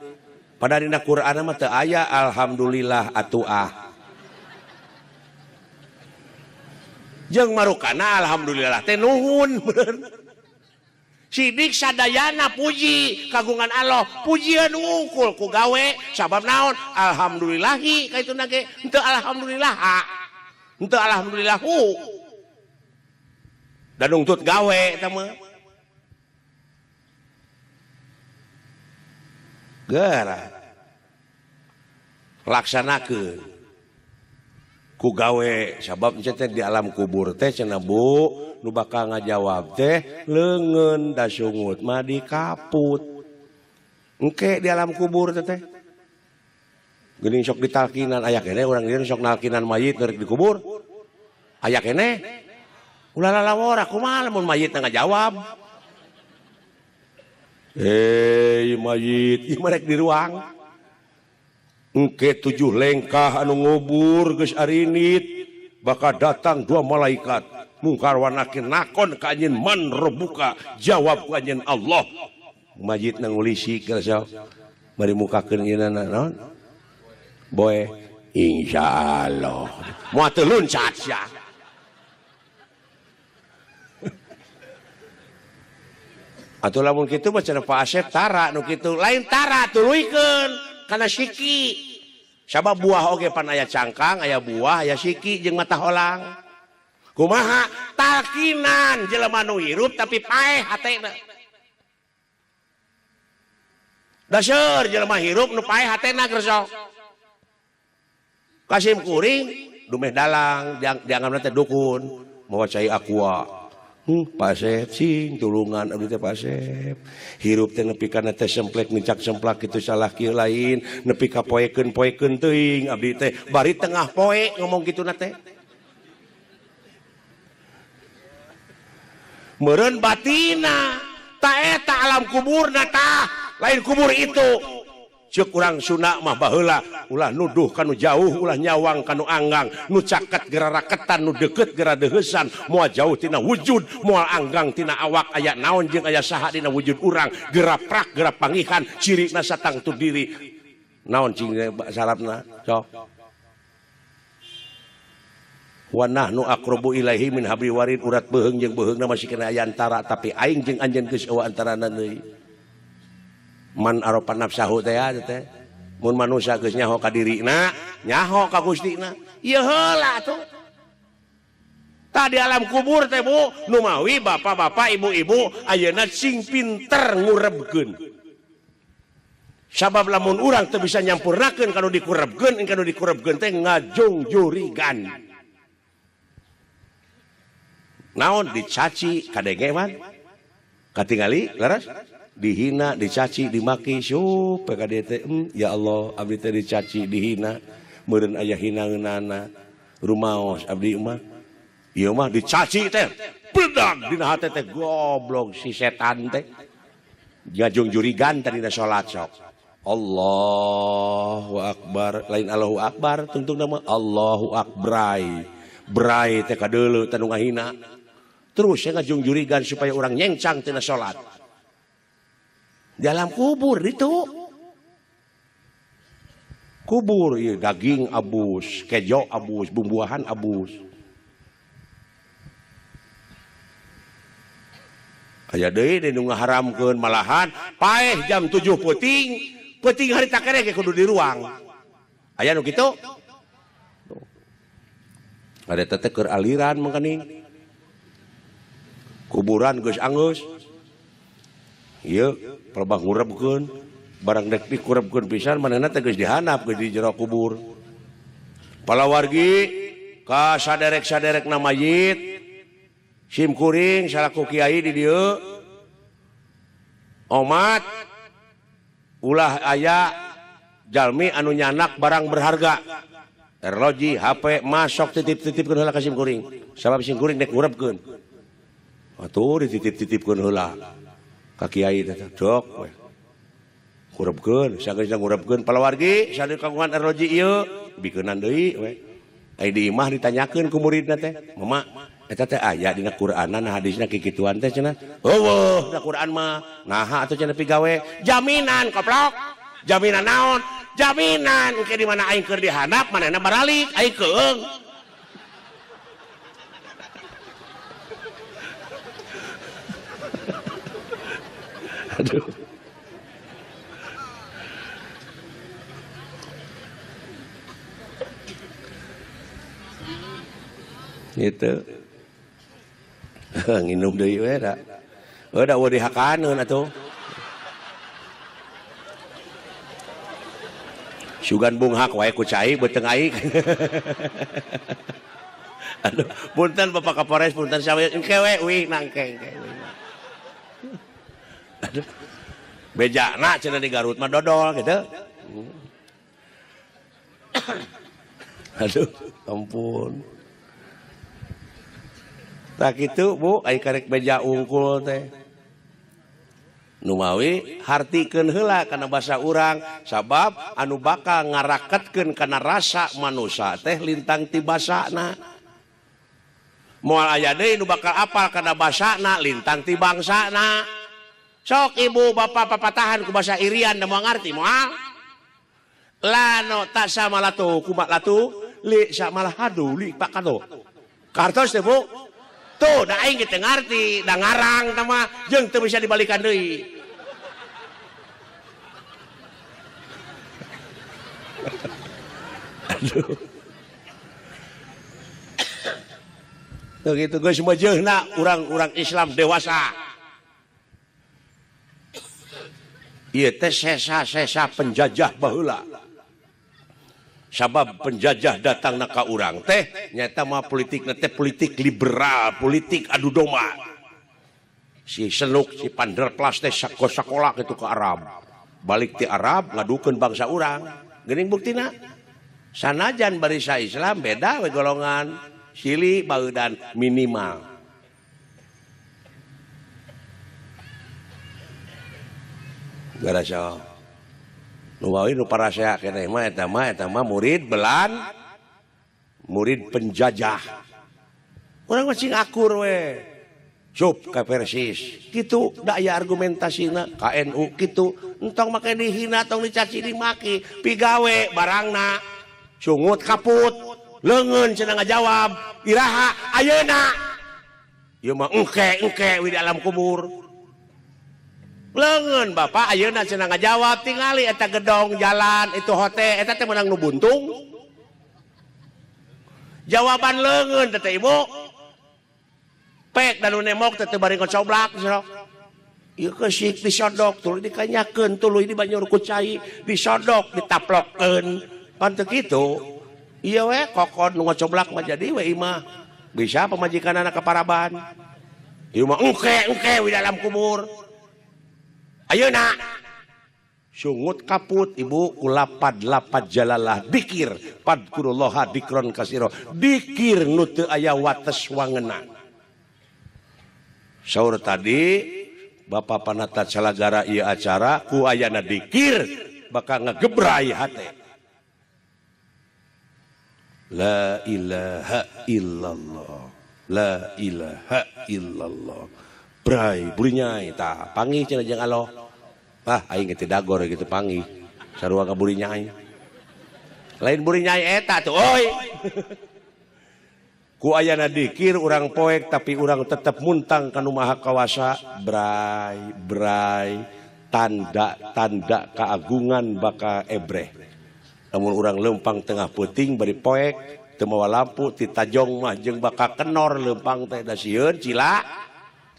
Padahal dina Qur'an mah teu aya alhamdulillah atuh ah. Jeung marukana alhamdulillah teh nuhun bener. Sidik sadayana puji kagungan Allah pujian wungkul ku gawe sabab naon alhamdulillahi ka itu nage henteu alhamdulillah henteu alhamdulillahu da nungtut gawe eta mah geura laksanakeun ku gawe sabab teh di alam kubur teh cenah Bu nu bakal ngajawab teh leungeun da sungut mah dikaput engke di alam kubur teh geuning sok ditalkinan aya keneh urang dieu sok nalkinan mayit rek dikubur aya keneh ulah lalawora kumaha lamun mayit ngajawab mayit ieu mah rek di ruang engke 7 lengkah anu ngubur geus arinit bakal datang 2 malaikat mungkar wa nakir nakon ka anjeun man rabbuka jawab ku anjeun Allah mayit nangulisi geus bari mukakeun ieu naon boe insyaallah moal teu luncat sia atuh lamun kitu mah cenah Pak Asep tara nu kitu lain tara tuluykeun kana siki sabab buah oge pan aya cangkang aya buah aya siki jeung mata holang kumaha talkinan jelema nu hirup tapi paeh hatena daseur jelema hirup nu paeh hatena geus sok kasim kuring dumeh dalang dianggapna teh dukun mawa cai aqua Pak Asep sing tulungan abdi teh Pak Asep hirup teh nepi kana teh semplek nincak semplak kitu salah kieu lain nepi ka poekeun-poekeun teuing abdi teh bari tengah poe ngomong kituna teh meureun batina ta eta alam kuburna tah lain kubur itu ceuk urang Sunda mah baheula ulah nuduh kanu jauh ulah nyawang kanu anggang nu caket geura raketan nu deukeut geura deuheusan moal jauh tina wujud moal anggang tina awak aya naon jeung aya saha dina wujud urang geura prak geura pangihan cirina satangtu diri naon cing sarapna sok wa nahnu aqrabu ilaihi min hablil warid urat beuheung jeung beuheungna masih kena aya antara tapi aing jeung anjeun geus eueuh antarana deui man aropa nafsahu teh teh mun manusia geus nyaho ka dirina nyaho ka Gustina ieu heula atuh tah di alam kubur teh Bu nu mawi bapak-bapak ibu-ibu ayeuna sing pinter ngurebkeun sabab lamun urang teu bisa nyampurnakeun kanu dikurebkeun kanu dikurebkeun teh ngajungjurigan naon dicaci kadenge man katingali leres dihina, dicaci, dimaki, syup, PKDT, ya Allah, abdi teh dicaci, dihina, meureun aya hinaeunana, rumaos abdi mah, ieu mah dicaci teh, bedag dina hate teh goblok si setan teh, ngajungjurigan tadi dina salat sok, Allahu Akbar, lain Allahu Akbar, tungtung nama Allahu Akbrai, brai teh kadeuleu teh nu ngahina, terus saya ngajungjurigan supaya orang nyengsang tina salat. Dalam kubur itu kubur ya, daging abus, kejo abus, bumbuahan abus aya deui nu ngaharamkeun malahan paeh jam 7 peuting peuting harita keneh ge kudu di ruang aya nu kitu ada teh keur aliran mangkaning kuburan geus anggeus Ieu palebah ngurebkeun barang dek dikurebkeun pisan manehna teh geus dihandap geus di jero kubur. Palawargi ka saderek-saderekna mayit sim kuring salaku kiai di dieu omat ulah aya jalmi anu nyanak barang berharga erloji HP masuk titip-titipkeun heula ka sim kuring sabab sim kuring dek ngurebkeun atuh dititip-titipkeun heula ka kiai teh dok we ngurebkeun sageus ngurebkeun palawargi sadeuk kagungan erloji ieu bikeunan deui we ai di imah ditanyakeun ku muridna teh mama eta teh aya dina Qur'anna nah hadisna kikituan teh cenah eueuh dina Qur'an mah naha atuh cenah pigawe jaminan koplok jaminan naon jaminan engke di mana aing keur dihandap manehna baralik aing keung aduh gitu nginum deui we da heuh da eueuh dihakaneun atuh sugan bunghak wae ku cai beuteung aing aduh punten Bapak Kapolres punten sawe engke we uih nangke engke aduh bejana cenah di Garut mah dodol gitu aduh ampun. Tak gitu Bu, ai karek beja unggul teh. Numawi hartikeun heula kana basa urang sabab anu bakal ngaraketkeun kana rasa manusa teh lintang ti basana. Moal aya deui nu bakal apal kana basana lintang ti bangsana. Sok ibu bapak papatahan ku basa Irian da moal ngarti moal. Lano tak samalatu kumaklatu li samalahadu li pakado. Kartos teh Bu. Tuh, da aing teu ngarti, da ngarang tah mah jeung teu bisa dibalikan deui. Aduh. Tuh gitu geus meujeuhna urang-urang Islam dewasa. Ieu teh sesa-sesa penjajah baheula. Sabab penjajah datang ka urang teh nyata mah politik teh politik liberal, politik adu domba. Si Senuk, si Panderplas teh sakola gitu ke Arab. Balik ti Arab ngadukeun bangsa urang. Geuning buktina sanajan barisa Islam beda we golongan, sili baudan minimal. Garasa nu bae nu parasea keneh mah eta mah murid belan murid penjajah. Urang mah cing akur we. Cup ka Persis kitu da aya argumentasina ka NU kitu entong make dihina tong dicaci dimaki pigawe barangna sungut kaput leungeun cenah ngajawab iraha ayeuna ieu mah engke engke we di alam kubur. Leungeun bapak ayeuna cenah ngajawab tingali eta gedong jalan itu hotel eta teh meunang nu buntung. Jawaban leungeun teh ibu. Pek dan nu nemok teh bari ngocoblak sok. Ieu keusik disodok tuluy dikanyakeun tuluy dibanyur ku cai disodok ditaplokkeun. Pan teu kitu. Ieu we kokon nu ngocoblak mah jadi we imah. Bisa pamajikanana ka paraban. Ieu mah engke engke we dalam kubur. Ayeuna sungut kaput ibu kulapad-lapad jalalah dikir padkurullaha dikron kasiro dikir nu teu aya wates wangenan. Saur tadi Bapak Panata Calagara ieu acara ku ayana dikir bakal ngegebrai hate. La ilaha illallah, la ilaha illallah. Brai burinyai tah panggih cenah jeung Allah. Ah aing teh dagor gitu panggih. Sarua ka burinyai. Lain burinyai eta tuh oi. Ku ayana dikir urang poek tapi urang tetep muntang ka nu Maha Kawasa. Brai brai tanda-tanda keagungan bakal ebreh. Lamun urang lempang tengah peuting bari poek teu mawa lampu ti tajong mah jeung bakal kenor lempang teh da sieun cila.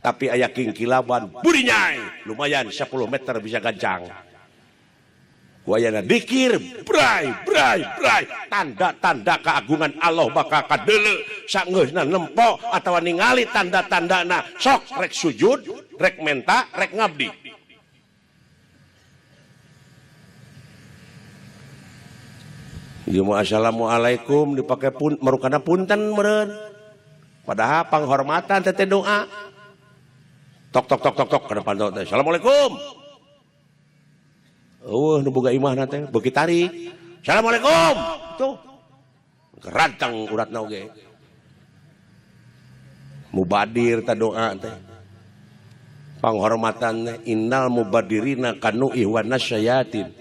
Tapi aya kingkilaban burinyai lumayan 10 meter bisa gancang. Wayana dikir bray bray bray tanda-tanda keagungan Allah bakal kadeuleu sageusna nempo atawa ningali tanda-tandana sok rek sujud rek menta rek ngabdi. Ieu mah assalamualaikum dipake pun marukana punten meureun. Padahal panghormatan teh doa. Tok tok tok tok tok kana panto teh assalamualaikum. Eueuh nu boga imahna teh beuki tarik. Assalamualaikum. Tuh. Kerantang uratna oge. Mubadir ta doa teh. Panghormatan teh innal mubadirina kanu ihwana syayatin.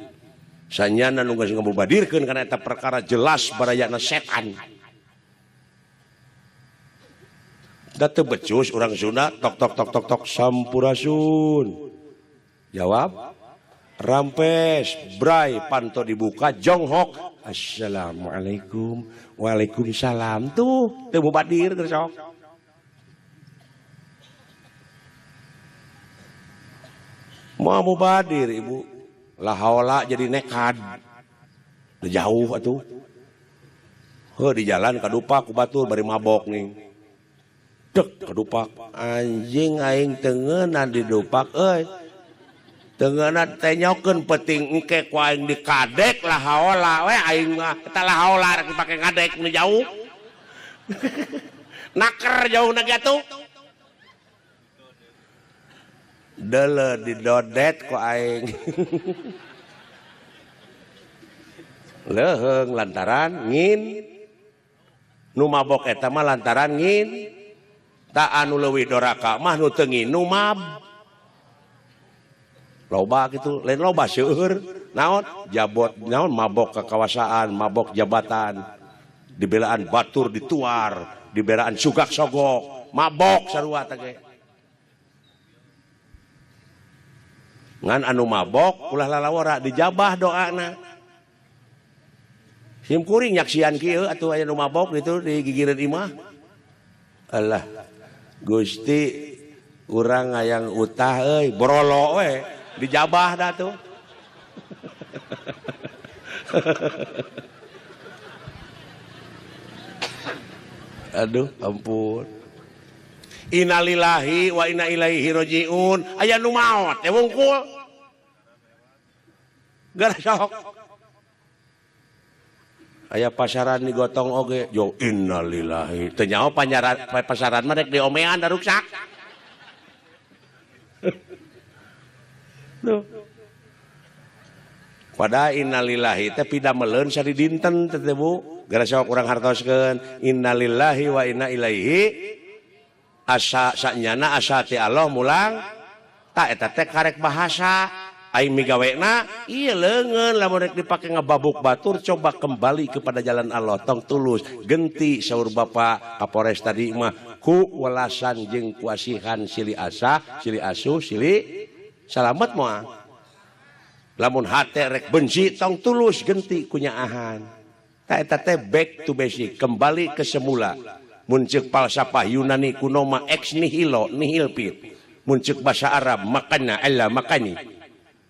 Sanyana nu geus ngamubadirkeun kana eta perkara jelas barayana setan. Da teu becus urang Sunda tok tok tok tok tok sampurasun. Jawab rampes bray panto dibuka jonghok assalamualaikum waalaikumsalam tuh teu mubadir geus sok. Moal mubadir ibu la haula jadi nekad jauh atuh heuh di jalan kadupak ku batur bari mabok nih dek kadupak anjing aing teu ngeunah didupak euy. Tengeuna tenyokeun penting engke ku aing dikadek lah haola we aing mah eta lah haola rek dipake ngadek nu jauh. Naker jauhna ge atuh. Deuleu didodet ku aing. Leuheung lantaran ngin. Nu mabok eta mah lantaran ngin. Ta anu leuwih doraka mah nu teu nginum mab. Loba gitu, lain loba seueur naon jabot naon mabok kekawasaan, mabok jabatan, dibelaan batur dituar, dibelaan sugak sogok, mabok sarua teh ge. Ngan anu mabok ulah lalawara dijabah doana. Sim kuring nyaksian kieu atuh aya nu mabok gitu di gigireun imah. Alah Gusti urang hayang utah euy borolo we. Dijabah dah tuh. Aduh, ampun. Innalillahi wa inna ilaihi rajiun. Aya nu maot teh wungkul. Gara sok. Aya pasaran digotong oge, yo innalillahi. Teu nyaho pasaran mah rek diomean da ruksak. Tuh. Pada innalillahi teh pidameleun sari dinten teh Bu. Gara sok urang hartoskeun innalillahi wa inna ilaihi asa sanyana asa ti Allah mulang ta eta teh karek bahasa aing migawena ieu leungeun lamun rek dipake ngababuk batur coba kembali kepada jalan Allah tong tulus genti saur Bapak Kapolres tadi mah ku welasan jeung kuasihan sili asa sili asuh sili salamet moal. Lamun hate rek benci tong tulus genti kunyaahan. Ta eta teh back to basic, kembali ke semula. Mun ceuk falsafah Yunani kuno mah ex nihilo nihil fit. Mun ceuk bahasa Arab makana alla makani.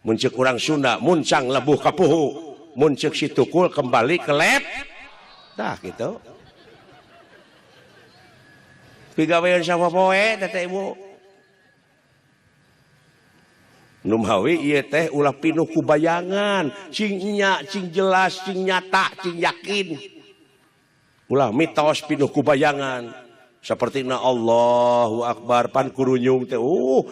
Mun ceuk urang Sunda muncang lebuh kapuhu. Mun ceuk si tukul kembali ke lab. Tah kitu. Pigawean sapopoe teh ibu. Numhawi ieu teh ulah pinuh ku bayangan, cing nya, cing jelas, cing nyata, cing yakin. Ulah mitos pinuh ku bayangan. Sapertina Allahu Akbar pan kurunyung teh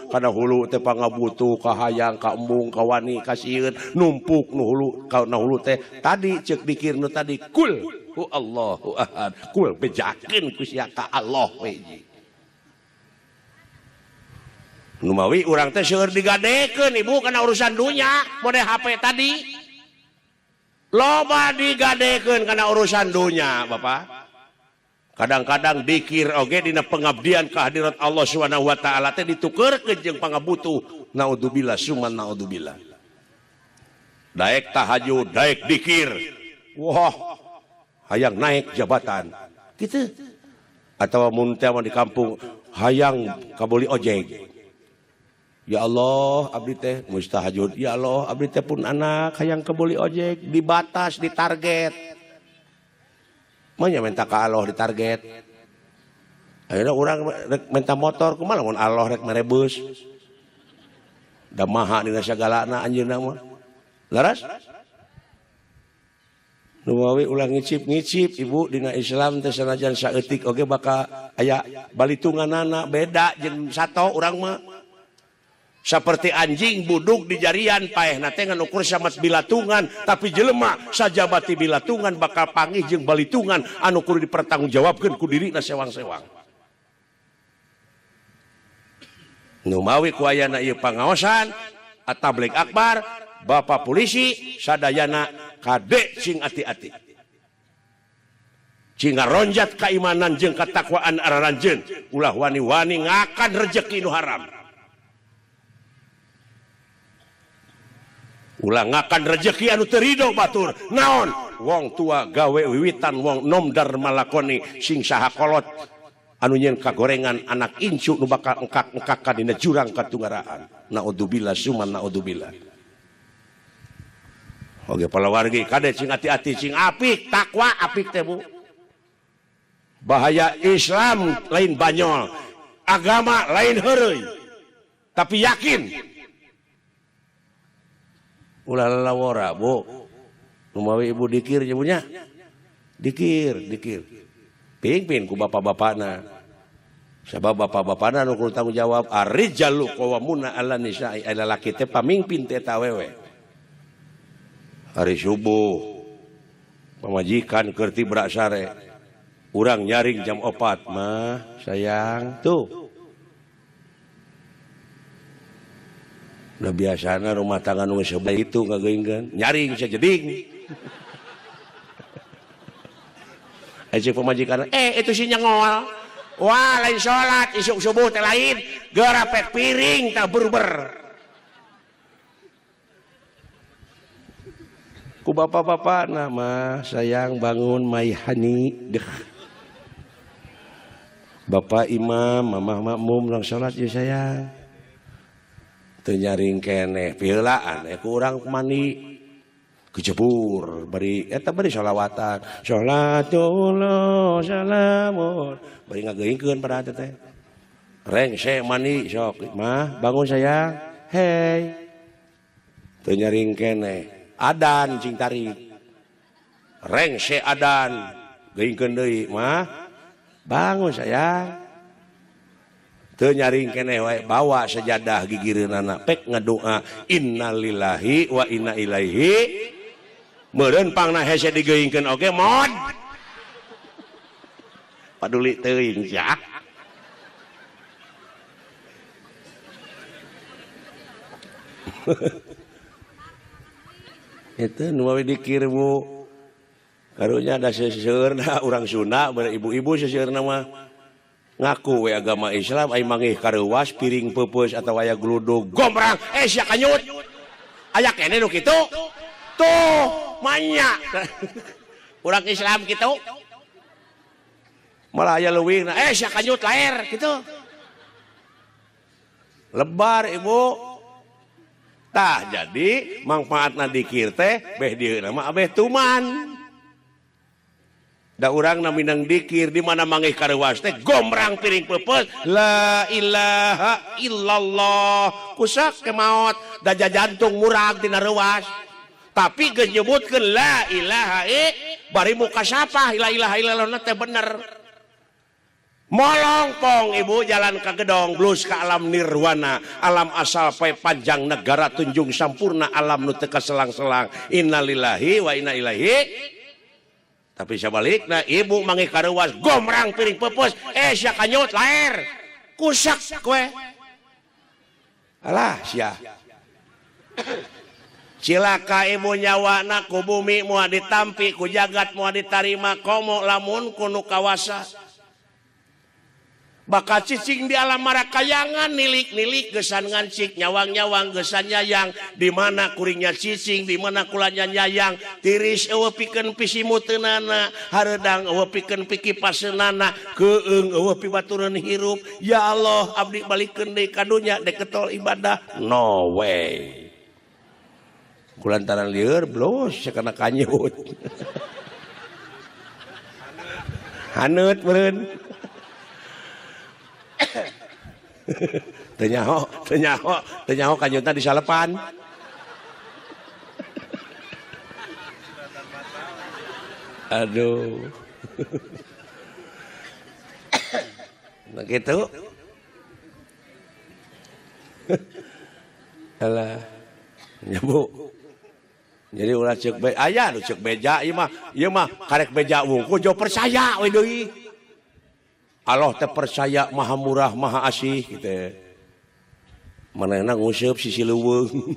kana hulu teh pangabutuh kahayang ka embung ka wani ka sieun numpuk nu hulu kana hulu teh tadi ceuk dikir nu tadi kul hu Allahu ahad kul bejakeun ku sia ka Allah we. Numawi urang teh seueur digadekeun ibu kana urusan dunya mode HP tadi. Loba digadekeun kana urusan dunya Bapak. Kadang-kadang dikir oge dina pengabdian kehadirat Allah Subhanahu wa taala teh ditukeurkeun jeung pangabutuh. Naudzubillah summa naudzubillah. Daek tahajud, daek dikir. Wah, hayang naik jabatan. Kitu. Atau mun teh di kampung Hayang kabeli ojek. Ya Allah abdi teh mustahajud. Ya Allah abdi teh pun anak hayang kebeli ojek dibatas ditarget. Manya minta ka Allah ditarget. Ayeuna urang rek minta motor kumaha lamun Allah rek mere beus. Da maha dina sagalana anjeunna mah. Laras? Nu mawi ulah ngicip-ngicip ibu dina Islam teh sanajan saeutik oge bakal aya balitunganana beda jeung sato urang mah. Seperti anjing buduk di jarian paehna teh ngan ukur samat bilatungan tapi jelema sajabati bilatungan bakal pangih jeung balitungan anu kudu dipertanggungjawabkeun ku dirina sewang-sewang. Nu mawi ku ayana ieu pangaosan tabligh akbar bapak polisi sadayana kade sing ati-ati. Cing ngaronjat keimanan jeung ketakwaan araranjeun ulah wani-wani ngakan rejeki nu haram. Ulah ngakan rejeki anu teu rido batur. Naon? Wong tua gawe wiwitan wong nom darma lakoni sing saha kolot anu nyeun kagorengan anak incu nu bakal engkak-engkakan dina jurang katunggaraan. Naudzubillah summa naudzubillah. Oge palawargi kade sing ati-ati sing apik takwa apik teh Bu. Bahaya Islam lain banyol, agama lain heureuy. Tapi yakin ulah lalawora Bu. Lumawi ibu dikir nyebunya. Dikir, dikir. Pingpin ku bapak-bapakna. Sabab bapak-bapakna nu kudu tanggung jawab ar-rijalu qawwamuna 'alan nisa'i, aya lalaki teh pamingpin teh eta awewe. Hari subuh pamajikan keur tibra sare. Urang nyaring jam 4 mah sayang tuh. Udah biasana rumah tangga nu sebelah itu ngageuingkeun nyaring sajeding. Aya pamajikan itu si nyengol. Wah lain salat isuk subuh teh lain gerapek piring tah berber. Ku bapak-bapak nama sayang bangun my honey deh. Bapak imam mamah makmum lang salat ya sayang. Teu nyaring keneh piheulaan ku urang mandi kejebur bari eta bari sholawatan sholatullah salamun bari ngageuingkeun pada teh rengse mandi sok mah bangun sayang hei teu nyaring keneh adan cing tarik rengse adan geuingkeun deui mah bangun sayang teu nyaring keneh wae bawa sejadah gigireunana pek ngadoa innalillahi wa inna ilaihi meureun pangna hese digeuingkeun oge mod paduli teuing sia itu nu wae dikir Bu karunya da seseueurna urang Sunda ibu-ibu seseueurna mah ngaku we agama Islam ai mangih kareuwas piring peupeus atawa aya gludug gombrang sia kanyut aya keneh nu kitu tuh manya urang Islam kitu malah aya leuwihna sia kanyut laer kitu lebar ibu tah jadi mangfaatna dikir teh beh dieuna mah abeh tuman. Da urang na minang dikir di mana mangih kareuwas teh gombrang piring peupeus la ilaha illallah kusak ke maot da jantung murag tina reuwas tapi geus nyebutkeun la ilaha bari muka sapah la ilaha illallah teh bener molongpong ibu jalan ka gedong blus ka alam nirwana alam asal pae panjang negara tunjung sampurna alam nu teu kaselang-selang innalillahi wa inna ilaihi. Tapi sebaliknya ibu mangih kareuwas gomrang piring peupeus sia kanyut laer kusak kowe alah sia cilaka ibu nyawana ku bumi moal ditampi ku jagat moal ditarima komo lamun ku nu kawasa Bakal cicing di alam marakayangan nilik-nilik gesan ngancik nyawang-nyawang gesan nyayang di mana kuringnya cicing di mana kulanya nyayang tiris eueuh pikeun pisimuteunana hareudang eueuh pikeun pikipaseunana keung eueuh pibatureun hirup ya Allah abdi balikeun deui ka dunya dek ketol ibadah no way kulantaran lieur blos sakana kanyut haneut meureun Teu nyaho kanyutna di salepan. Aduh. Nah gitu. Alah. Ya Bu. Jadi ulah ceuk be aya nu ceuk beja ieu mah karek beja wungkul jauh percaya we deui. Allah teh percaya maha murah maha asih gitu. Manehna nguseup sisi leuweung.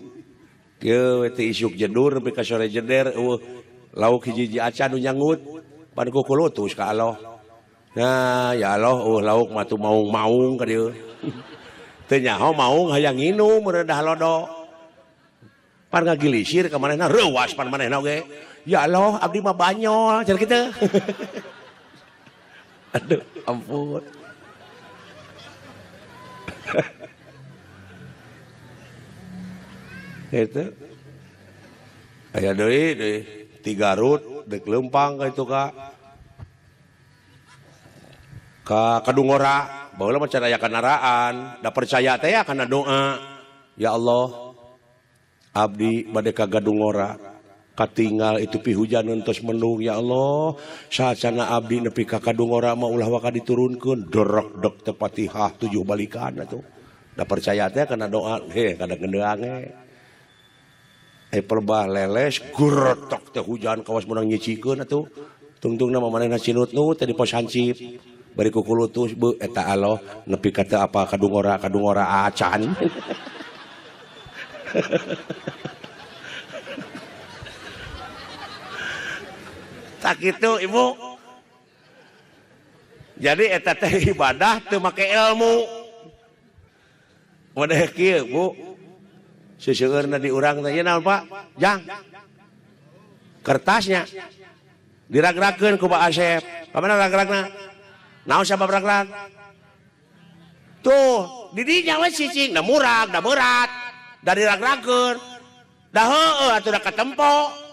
Kieu we teh isuk jedur nepi ka sore jeder eueuh lauk hiji-hiji acan nu nyangut pan kukulutus ka Allah. Nah, ya Allah eueuh lauk mah tuh maung-maung ka dieu. Teu nyaho maung hayang nginum meureun lodo. Pan ngagilisir ka manehna reuwas pan manehna oge. Ya Allah abdi mah banyol cenah kitu. Aduh, ampun. Itu. Aya deui deui ti Garut deuk leumpang ka itu ka ka Kadungora. Baheula mah can aya kandaraan, da percaya teh ya kana doa. Ya Allah, abdi bade ka Kadungora. Katinggal itu pihujaneun tos mendung ya Allah sacana abdi nepi ka Kadungora mah ulah waka diturunkeun derek dek teu Fatihah 7 balikan atuh da percaya teh kana doa heh kada gendeang pelebah leles guretok teh hujan kawas meunang nyicikeun atuh tungtungna mah manehna cinutnut teh di pos hansip bari kukulutus beuh eta Allah nepi ka teu apa Kadungora Kadungora acan. Tak gitu ibu. Jadi eta teh ibadah teu make ilmu. Modeh kieu Bu. Seseueurna di urang teh naon Pak? Jang. Kertasnya diragrakeun ku Pak Asep. Ka mana ragragna? Naon sabab ragrag? Tuh, di dinya we cicing, da murag, da berat, da diragrakeun. Da heueuh atuh da katempo.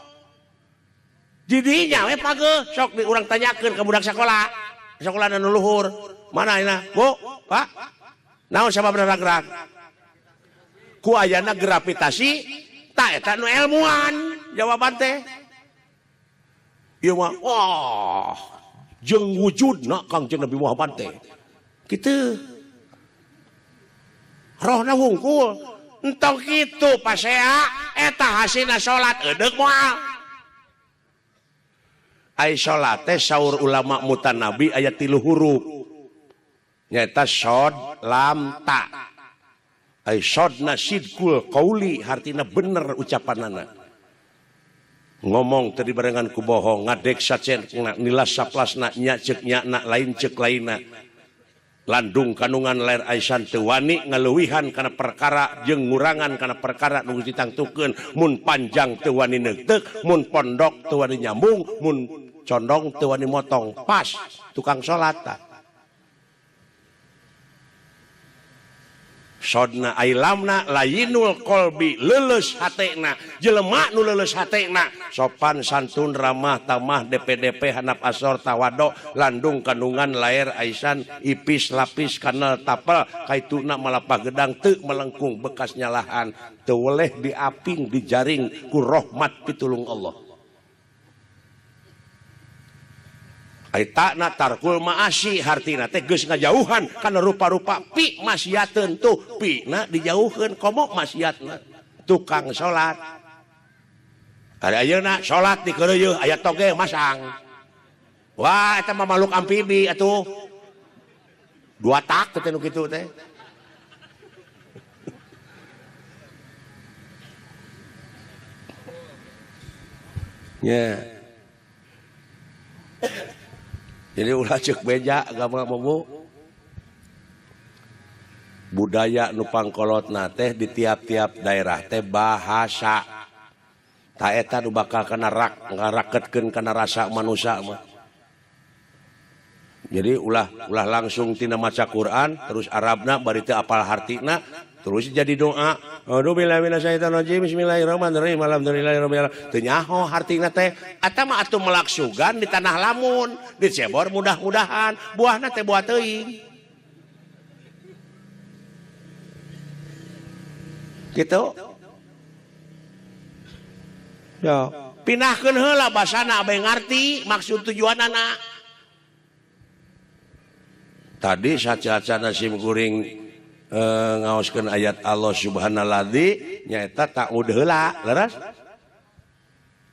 Didinya we pageuh sok di urang tanyakeun ka budak sakola. Sakola nu luhur. Mana ina? Bu, Pak. Naon sababna ragrag? Ku ayana gravitasi ta eta nu ilmuan jawaban teh. Ieu mah wah, jeung wujudna Kangjeng Nabi Muhammad teh. Kitu. Rohna wungkul. Entong kitu pasea eta hasilna salat eudeuk moal. Ai salat teh saur ulama mutanabi aya 3 huruf. Nyaeta shod lam ta. Ai shodna sidqul qauli hartina bener ucapanana. Ngomong teu dibarengan ku bohong, ngadek sacen nilas saplasna nya ceuk nya na lain ceuk lainna. Landung kandungan lair aisan teu wani ngaleuwihan kana perkara jeung ngurangan kana perkara nu ditangtukeun mun panjang teu wani neuteup mun pondok teu wani nyambung mun condong teu wani motong pas tukang salat ta. Sodna ailamna layinul qalbi leuleus hatena jelema nu leuleus hatena sopan santun ramah tamah DPDP hanap asor tawado landung kandungan lair aisan ipis lapis kanal tapel kaituna malapah gedang teu melengkung bekas nyalahan teu weleh diaping dijaring ku rahmat pitulung Allah. Aitana tarkul maasi hartina teh geus ngajauhan kana rupa-rupa pi maksiateun tuh pina dijauhkeun komo maksiatna tukang salat. Ari ayeuna salat dikeureuyeun aya toge masang. Wah eta mah makhluk amfibi atuh. Dua tak teh nu kitu teh. Nya. Jadi ulah ceuk beja agama mah Bu. Budaya nu pangkolotna teh di tiap-tiap daerah teh bahasa. Ta eta nu bakal kana ngaraketkeun kana rasa manusia mah. Jadi ulah ulah langsung tina maca Quran terus Arabna bari teu apal hartina terus jadi doa. Aduh billahi minasyaitonirrajim bismillahirrahmanirrahim alhamdulillahirabbil alamin. Teu nyaho hartina teh eta mah atuh melaksugan di tanah lamun, dicebor mudah-mudahan buahna teh buah teuing. Gitu. Ya, pindahkeun heula basana abeh ngarti maksud tujuanana. Tadi saca-acana sim kuring ngaoskeun ayat Allah subhanalladzi nyaeta ta'ud heula, leres?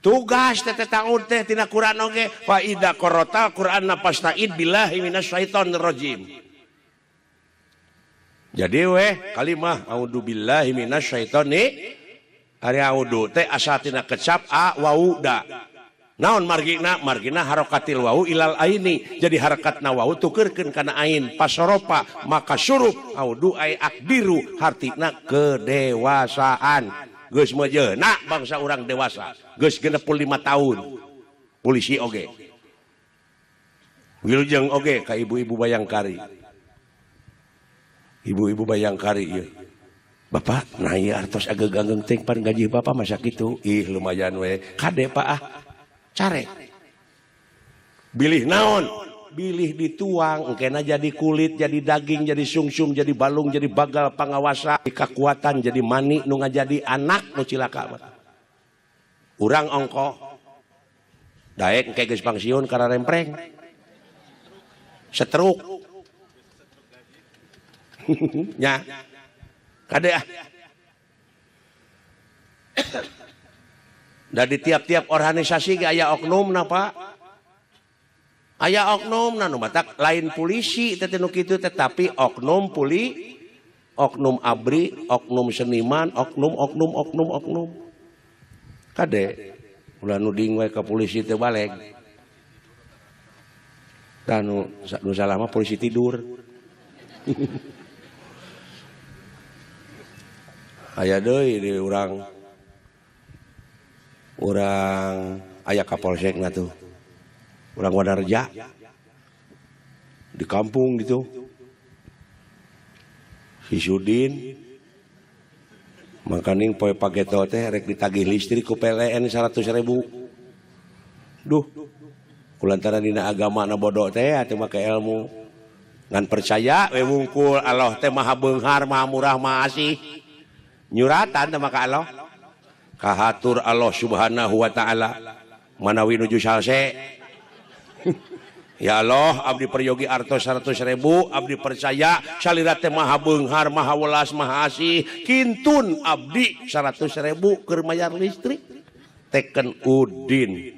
Tugas teh ta'ud teh tina Quran oge fa idza qara'tal Qur'ana fasta'id billahi minasyaitonir rajim. Jadi weh kalimah a'udzubillahi minasyaitoni ari a'udzu teh asal tina kecap a wau da. Naon margina? Margina harokatil wau ilal aini. Jadi harakatna wau tukeurkeun kana ain pasoropa maka surup a'udzu ai akbiru hartina kedewasaan. Geus mejeuna bangsa urang dewasa. Geus 65 tahun. Polisi oge. Wilujeng oge ka ibu-ibu Bayangkari. Ibu-ibu Bayangkari ieu. Bapak, nah ieu artos ageng-ageng teh pan gaji bapak masa kitu. Ih lumayan we. Kade Pak ah. Carek. Bilih naon? Bilih dituang engkena jadi kulit, jadi daging, jadi sungsum, jadi balung, jadi bagal pangawasa, kekuatan jadi mani nu ngajadi anak nu cilaka mah. Urang ongkoh. Daek engke geus pangsiun kana rempreng. Setruk. Nya. Kade ah. Da di tiap-tiap organisasi ge aya oknumna Pak. Aya oknumna nu matak lain polisi teh nu kitu tetapi oknum puli, oknum abri, oknum seniman, oknum oknum oknum oknum. Kade ulah nuding we ka polisi teh baleg. Tah nu salah mah polisi tidur. Aya deui di urang aya kapolsekna tuh. Urang Wanareja di kampung gitu. Si Sudin makaning poe pageto teh rek ditagih listrik ku PLN 100.000. Duh, kulantaran dina agama na bodoh teh atuh make ilmu. Ngan percaya we wungkul Allah teh maha beunghar, maha murah, maha asih. Nyuratan teh maka Allah. Kahatur Allah subhanahu wa ta'ala manawi nuju salse. Ya Allah, abdi peryogi artos 100.000, abdi percaya salira teh maha beunghar, maha welas, maha asih. Kintun abdi 100.000 keur mayar listrik. Teken Udin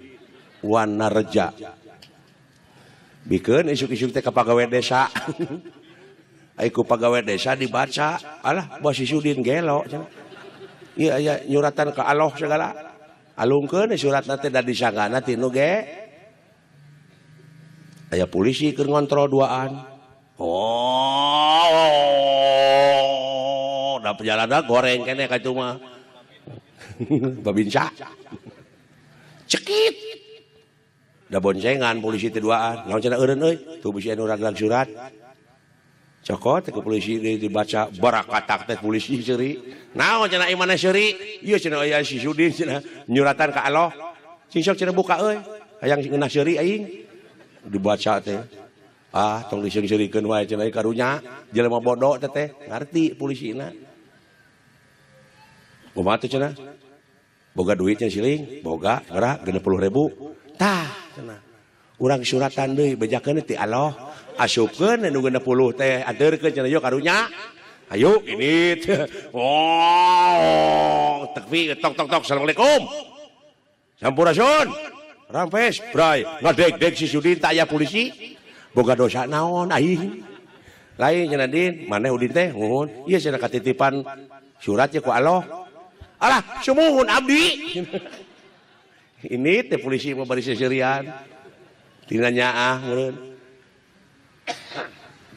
Wanareja. Bikeun isuk-isuk teh ka pagawe desa. Ai ku pagawe desa dibaca, alah buah si Sudin gelo cenah. Ieu aya nyuratan ka Allah segala. Alungkeun suratna teh da disangkana ti nu ge. Aya polisi keur ngontrol duaan. Oh, da perjalanan goreng keneh ka itu mah. Babinsa. Cekit. Da boncengan polisi teh duaan. Naon cenah eureun euy? Tuh bisi anu raglang surat. Cokot ke polisi dibaca barakatak teh polisi seuri. Naon cenah imana seuri? Ieu cenah aya si Sudin cenah nyuratan ka Allah. Sing sok cenah buka euy. Hayang ngeunah seuri aing. Dibaca teh. Ah, tong diseung-seurikeun wae cenah karunya. Jelema bodoh teh teh ngarti polisina. Kumaha teh cenah? Boga duit cenah siling, boga geura 60.000. Tah cenah. Urang suratan deui bejakeun ti Allah. Asupkeun nu 60 teh anteurkeun cenah yo karunya. Ayo ini. Oh, tekfi tok tok tok. Assalamualaikum. Sampurasun. Rampes, bray, ngadeg-deg si Sudin tak aya polisi. Boga dosa naon aing. Lain cenah Din, maneh Udin teh nuhun. Ieu cenah katitipan surat ye ku Allah. Alah, sumuhun abdi. Ini teh polisi mah bari seserian. Tina nyaah meureun.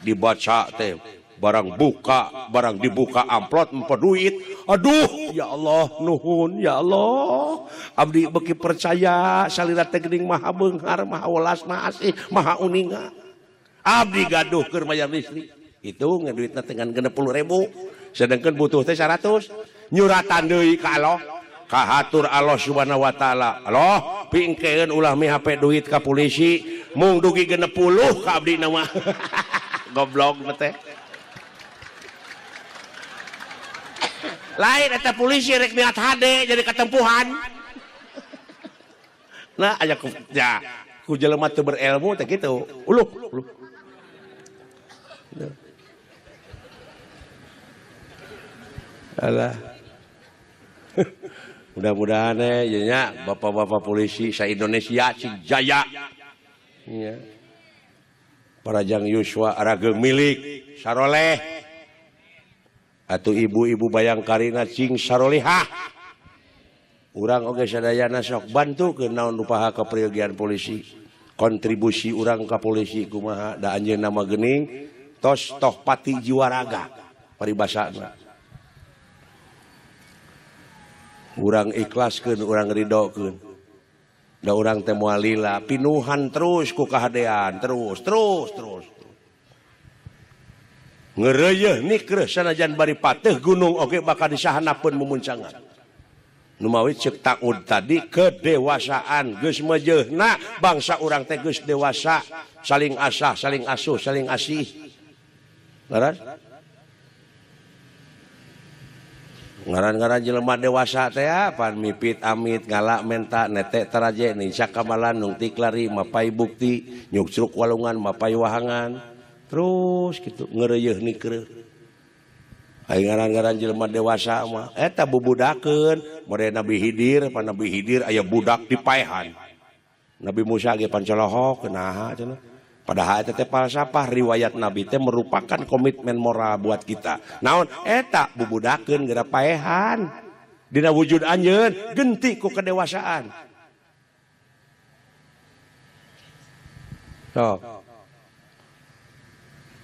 Dibaca teh. Barang buka, barang dibuka amplop empat duit. Aduh, ya Allah, nuhun ya Allah. Abdi beki percaya salira teh geuning maha beunghar, maha welas, maha asih, maha uninga. Abdi gaduh keur mayar listrik. Itu ngeduitna teh ngan 60.000, sedangkan butuh teh 100. Nyuratan deui ka Allah. Kahatur Allah Subhanahu wa taala. Allah, pingkeun ulah mihape duit ka polisi, mung dugi 60 ka abdi na mah. Goblok teh. Lain eta polisi rek niat hade jadi ketempuhan. Nah, aya ku ya, ku jelema teu berilmu teh kitu. Uluh, uluh. Alah. Mudah-mudahan ya bapak-bapak polisi sa Indonesia cing jaya. Ya. Parajang Yuswa rageng milik saroleh. Atau ibu-ibu Bayangkarina cing sarolehah. Urang oge sadayana sok bantu ke naon upaha keperyogian polisi. Kontribusi urang ka polisi kumaha da anjeunna mah geuning tos toh pati jiwa raga paribasana. Urang ikhlaskeun, urang ridokeun. Da urang teh moal lila, pinuhan terus ku kahadean, terus terus terus. Ngeureuyeun nikreuh sanajan bari pateuh gunung oge bakal disahanapeun mumuncangan. Numawi ceuk taud tadi kedewasaan geus meujeuhna bangsa urang teh geus dewasa, saling asah, saling asuh, saling asih. Leres? Ngaran-ngaran jelema dewasa teh pan mipit amit ngala menta netek taraje ninsa kamalan nungtik lari mapai bukti nyukcruk walungan mapai wahangan terus gitu ngeureuyeun nikreuh. Ai ngaran-ngaran jelema dewasa mah eta bubudakeun model Nabi Hidir, pan Nabi Hidir aya budak dipaehan. Nabi Musa ge pancolohok naha cenah. Padahal eta teh falsafah riwayat Nabi teh merupakan komitmen moral buat kita. Naon eta bubudakeun geura paehan. Dina wujud anjeun genti ku kedewasaan. Sok.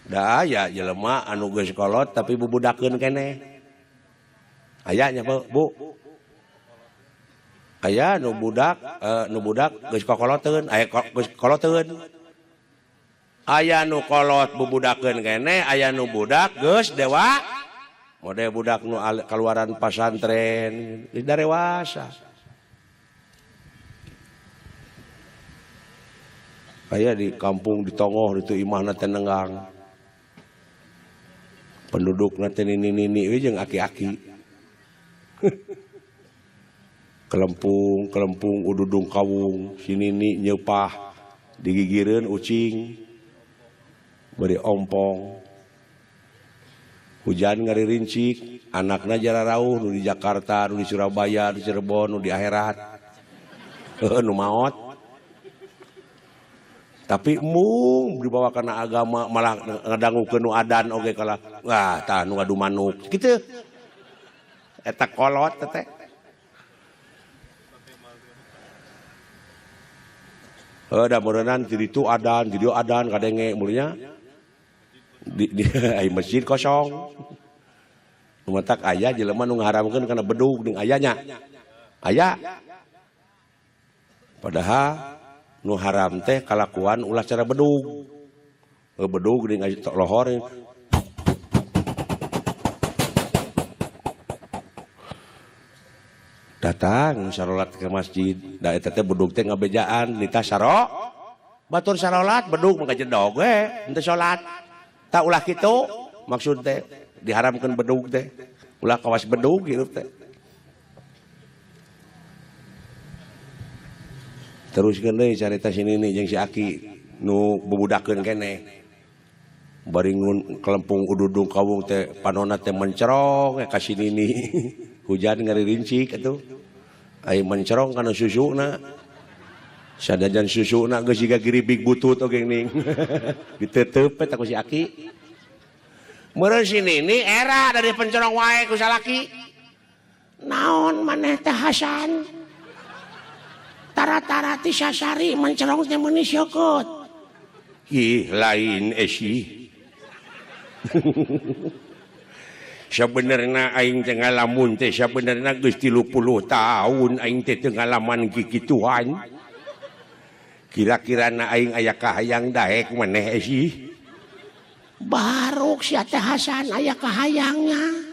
Da aya jelema anu geus kolot tapi bubudakeun keneh. Aya nya Bu. Aya nu budak geus kokoloteun, aya geus koloteun. Aya nu kolot bubudakeun keneh, aya nu budak geus dewa. Mode budak nu kaluaran pasantren geus darewasa. Aya di kampung di Tongoh ditu imahna teh nenggang. Pendudukna teh nini-nini we jeung aki-aki. Kelempung, kelempung ududung kawung, si nini nyeupah digigireun ucing. Beri ompong hujan ngaririncik anakna jara rauh nu di Jakarta, nu di Surabaya, di Cirebon, nu di akhirat nu maot. Tapi mung dibawa kana agama malah ngadangukeun nu adan oge kalah wah tah nu ngadu manuk kitu eta kolot teh. Heuh da meureunnan di ditu adan, di dieu adan kadenge meureunnya di masjid kosong. Matak aya jelema nu ngaharamkeun kana bedug jeung ayanya. Aya. Padahal nu haram teh kalakuan ulah cara bedug. Bedug jeung lohor. Datang sarolat ke masjid, da eta teh bedug teh ngabejaan nita saro. Batur sarolat bedug mah kajedog we, henteu salat. Tak ulah kitu maksud teh diharamkeun bedug teh ulah kawas bedug hirup teh. Teruskeun deui carita si nini jeung si aki nu bubudakeun keneh. Baringun kelempung ududung kawung teh panonna teh mencerong ka si nini. Hujan ngaririncik atuh. Ai mencerong kana susuna. Sadajan susuna geus jiga giribig butut oge ning. Diteuteup eta ku si aki. Meureun si nini era dari pencerong wae ku salaki. Naon maneh teh Hasan? Tara-tara ti sasari mencerong teh meuni syokot. Ih lain esi. Sabenerna aing teh ngalamun teh sabenerna geus 30 tahun aing teh teu ngalaman kikituan. Kira-kira na aing aya kahayang daek maneh sih. Baruk sia teh Hasan aya kahayangnya.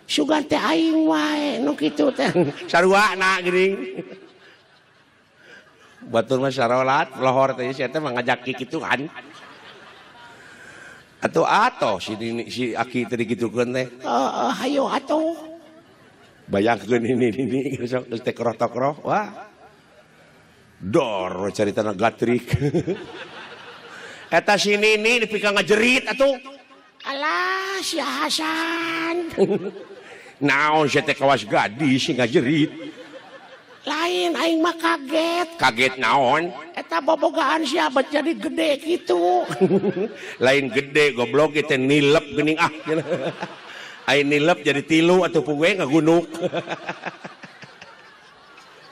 Sugan teh aing wae nu kitu teh. Sarua na geuning. Batur mah sarolat lohor teh sia teh mah ngajak kikituan. Atau atoh si si aki tadi gitukeun teh. Heeh, hayo atuh. Bayangkeun ini sok geus teh kroh-tokroh wah. Dor caritana gatrik. Eta si Nini nepi ka ngajerit atuh. Alah si Hasan. Naon sia teh kawas gadis ngajerit. Lain aing mah kaget. Kaget naon? Eta bobogaan sia bet jadi gede gitu. Lain gede goblok teh nilep geuning ah. Aing nilep jadi tilu atuh pugue ngagunuk.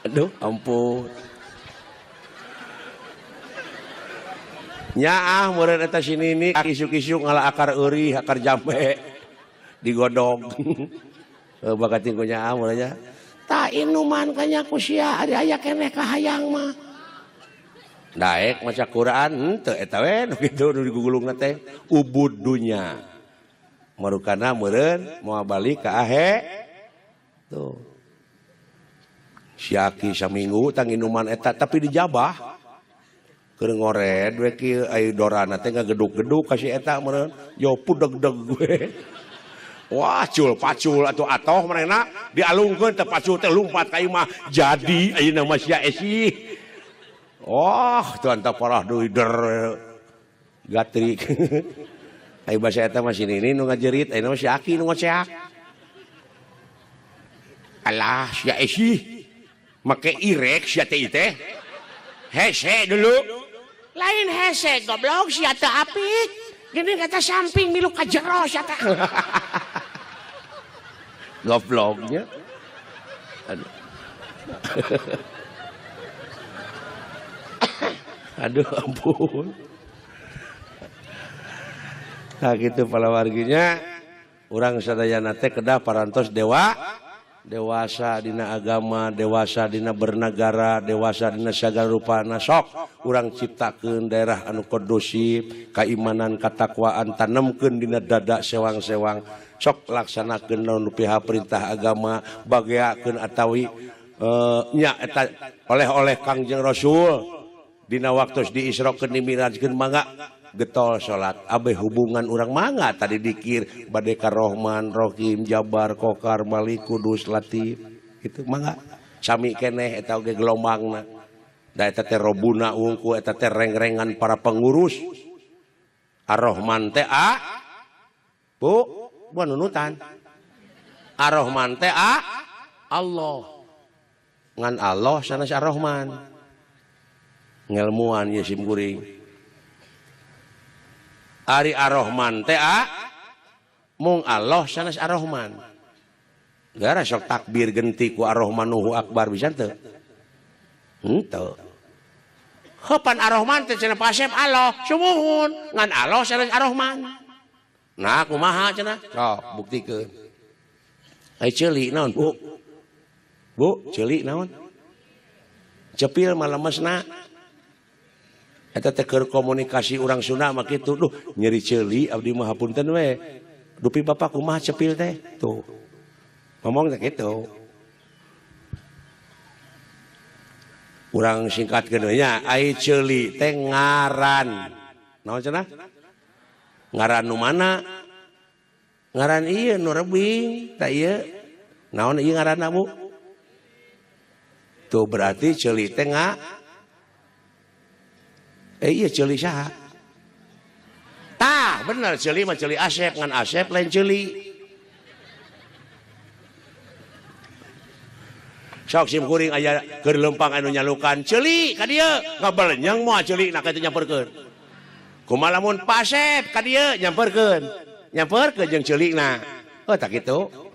Aduh ampun. Nyaah meureun eta si Nini isuk-isuk ngala akar eurih, akar jambe digodog. Bakating ku nyaah meureun nya. Ta inuman kanya ku sia ari aya keneh kahayang mah. Daek maca Quran henteu eta we nu kitu nu digugulungna teh ubud dunya. Marukana meureun moal balik ka ahe. Tuh. Si aki saminggu tang inuman eta tapi dijabah. Keur ngored we kieu ai dorana teh ngageduk-geduk ka si eta meureun yo pudeg-deg we. Wah cul pacul atau atoh manehna dialungkeun teh pacul teh lumpat ka imah jadi ayeuna mah sia esi. Wah tuan teh parah deui der gatrik. Ai basa eta mah si Nini nu ngajerit ayeuna mah si aki nu ngoceak. Alah sia esi make irek sia teh teh. Hese dulu. Lain hese goblok sia teh apik. Gini kata samping milu ka jero sia teh. Gobloknya. Aduh. Aduh ampun. Nah gitu palawarginya urang sadayana teh kedah parantos dewasa dina agama, dewasa dina bernegara, dewasa dina sagala rupana sok urang ciptakeun daerah anu kondusif, kaimanan, katakwaan tanemkeun dina dada sewang-sewang, sok laksanakeun naon pihak perintah agama, bageakeun atawi nya eta oleh-oleh Kangjeng Rasul dina waktu diisrokeun dimirajkeun mangga getol salat abeh hubungan urang mangga tadi dikir bade ka Rohman, Rohim, Jabar, Kokar, Malik, Kudus, Latif itu mangga sami keneh eta oge gelombangna da eta teh robuna wungku eta teh reng-rengan para pengurus Ar-Rahman teh a Bu bukan nunutan Ar-Rahman teh a Allah ngan Allah sanes Ar-Rahman ngelmuan ye sim kuring Ari Ar-Rahman teh a mung Allah sanes Ar-Rahman. Gara sok takbir genti ku Ar-Rahmanuhu akbar bisa teu? Henteu. Heupan Ar-Rahman teh cenah pasep Allah, sumuhun ngan Allah sanes Ar-Rahman. Nah kumaha cenah? Sok buktikeun. Ai ceuli naon, Bu? Bu, ceuli naon? Cepil mah lemesna. Eta teh keur komunikasi urang Sunda mah kitu duh nyeri ceuli abdi mah hapunten we dupi bapak kumaha cepil teh tuh ngomong teh kitu urang singkatkeun we nya ai ceuli teh ngaran naon cenah ngaran nu mana ngaran ieu nu rebing tah ieu naon ieu ngaranna Bu tuh berarti ceuli teh iya ceuli saha? Tah, bener ceuli mah ceuli Asep ngan Asep lain ceuli. Sok sim kuring aya keur leumpang anu nyalukan ceuli ka dieu ngabelenyeng moal ceuli na kitu nyamperkeun. Kumaha lamun Pak Asep ka dieu nyamperkeun. Nyamperkeun jeung ceulina. Oh tah kitu.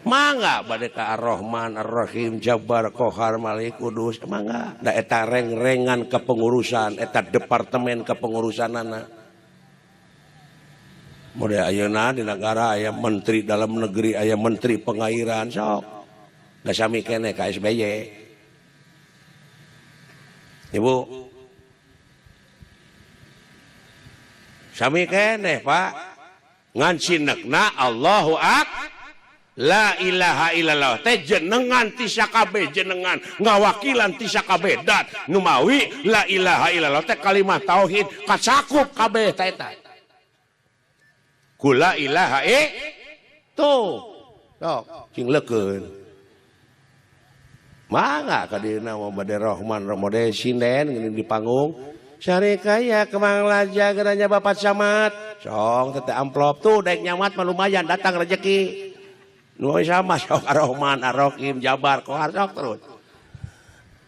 Mangga bade ka Ar-Rahman, Ar-Rahim, Jabbar, Qahar, Malik, Kudus, mangga. Da eta reng-rengan kepengurusan, eta departemen kepengurusanana. Mode ayeuna di negara aya menteri dalam negeri, aya menteri pengairan sok. Da sami keneh ka SBY. Ibu. Sami keneh, Pak. Ngan sinekna Allahu Akbar. La ilaha illallah teh jenengan ti sakabeh jenengan ngawakilan ti sakabeh dat numawi la ilaha illallah teh kalimat tauhid kacakup kabeh ta eta ku la ilaha tuh sok cing leukeun mangga ka dieuna mah bade Rahman mode sinden geuning di panggung syarikaya Kemang Laja geranya Bapak Camat song teh amplop tuh daek nyamat mah lumayan datang rezeki nu sama sok Ar-Rahman, Ar-Rahim, Jabar, Kohar sok terus.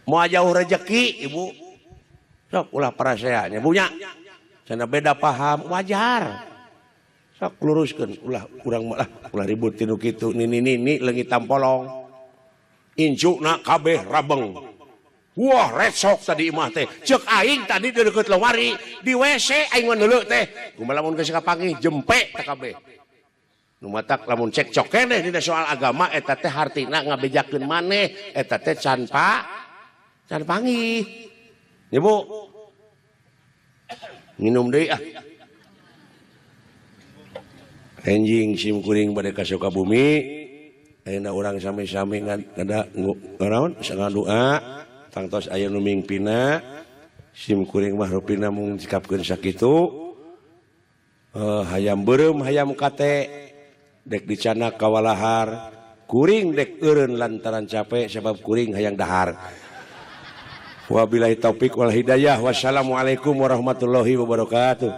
Mau jauh rezeki ibu. Sok ulah paraseanya punya. Cenah beda paham wajar. Sok luruskeun ulah urang mah ulah ribut tinu kitu nini-nini leungit tampolong. Incukna kabeh rabeng. Wah resok tadi imah teh. Ceuk aing tadi di deukeut lemari di WC aing mah neuleuh teh. Kumaha lamun geus kapanggih jempe teh kabeh. Nu matak lamun cekcok keneh dina soal agama eta teh hartina ngabejakeun maneh eta teh can panggih. Nya Bu. Nginum deui ah. Enjing sim kuring bade ka Sukabumi ayeuna urang sami-sami ngada ngaraon sangadoa tangtos aya nu mingpina sim kuring mah rupina mung sikapkeun sakitu hayam beureum hayam kate dek dicana kawalahar kuring dek eureun lantaran capek sebab kuring hayang dahar. Wabillahi taufik wal hidayah. Wassalamualaikum warahmatullahi wabarakatuh.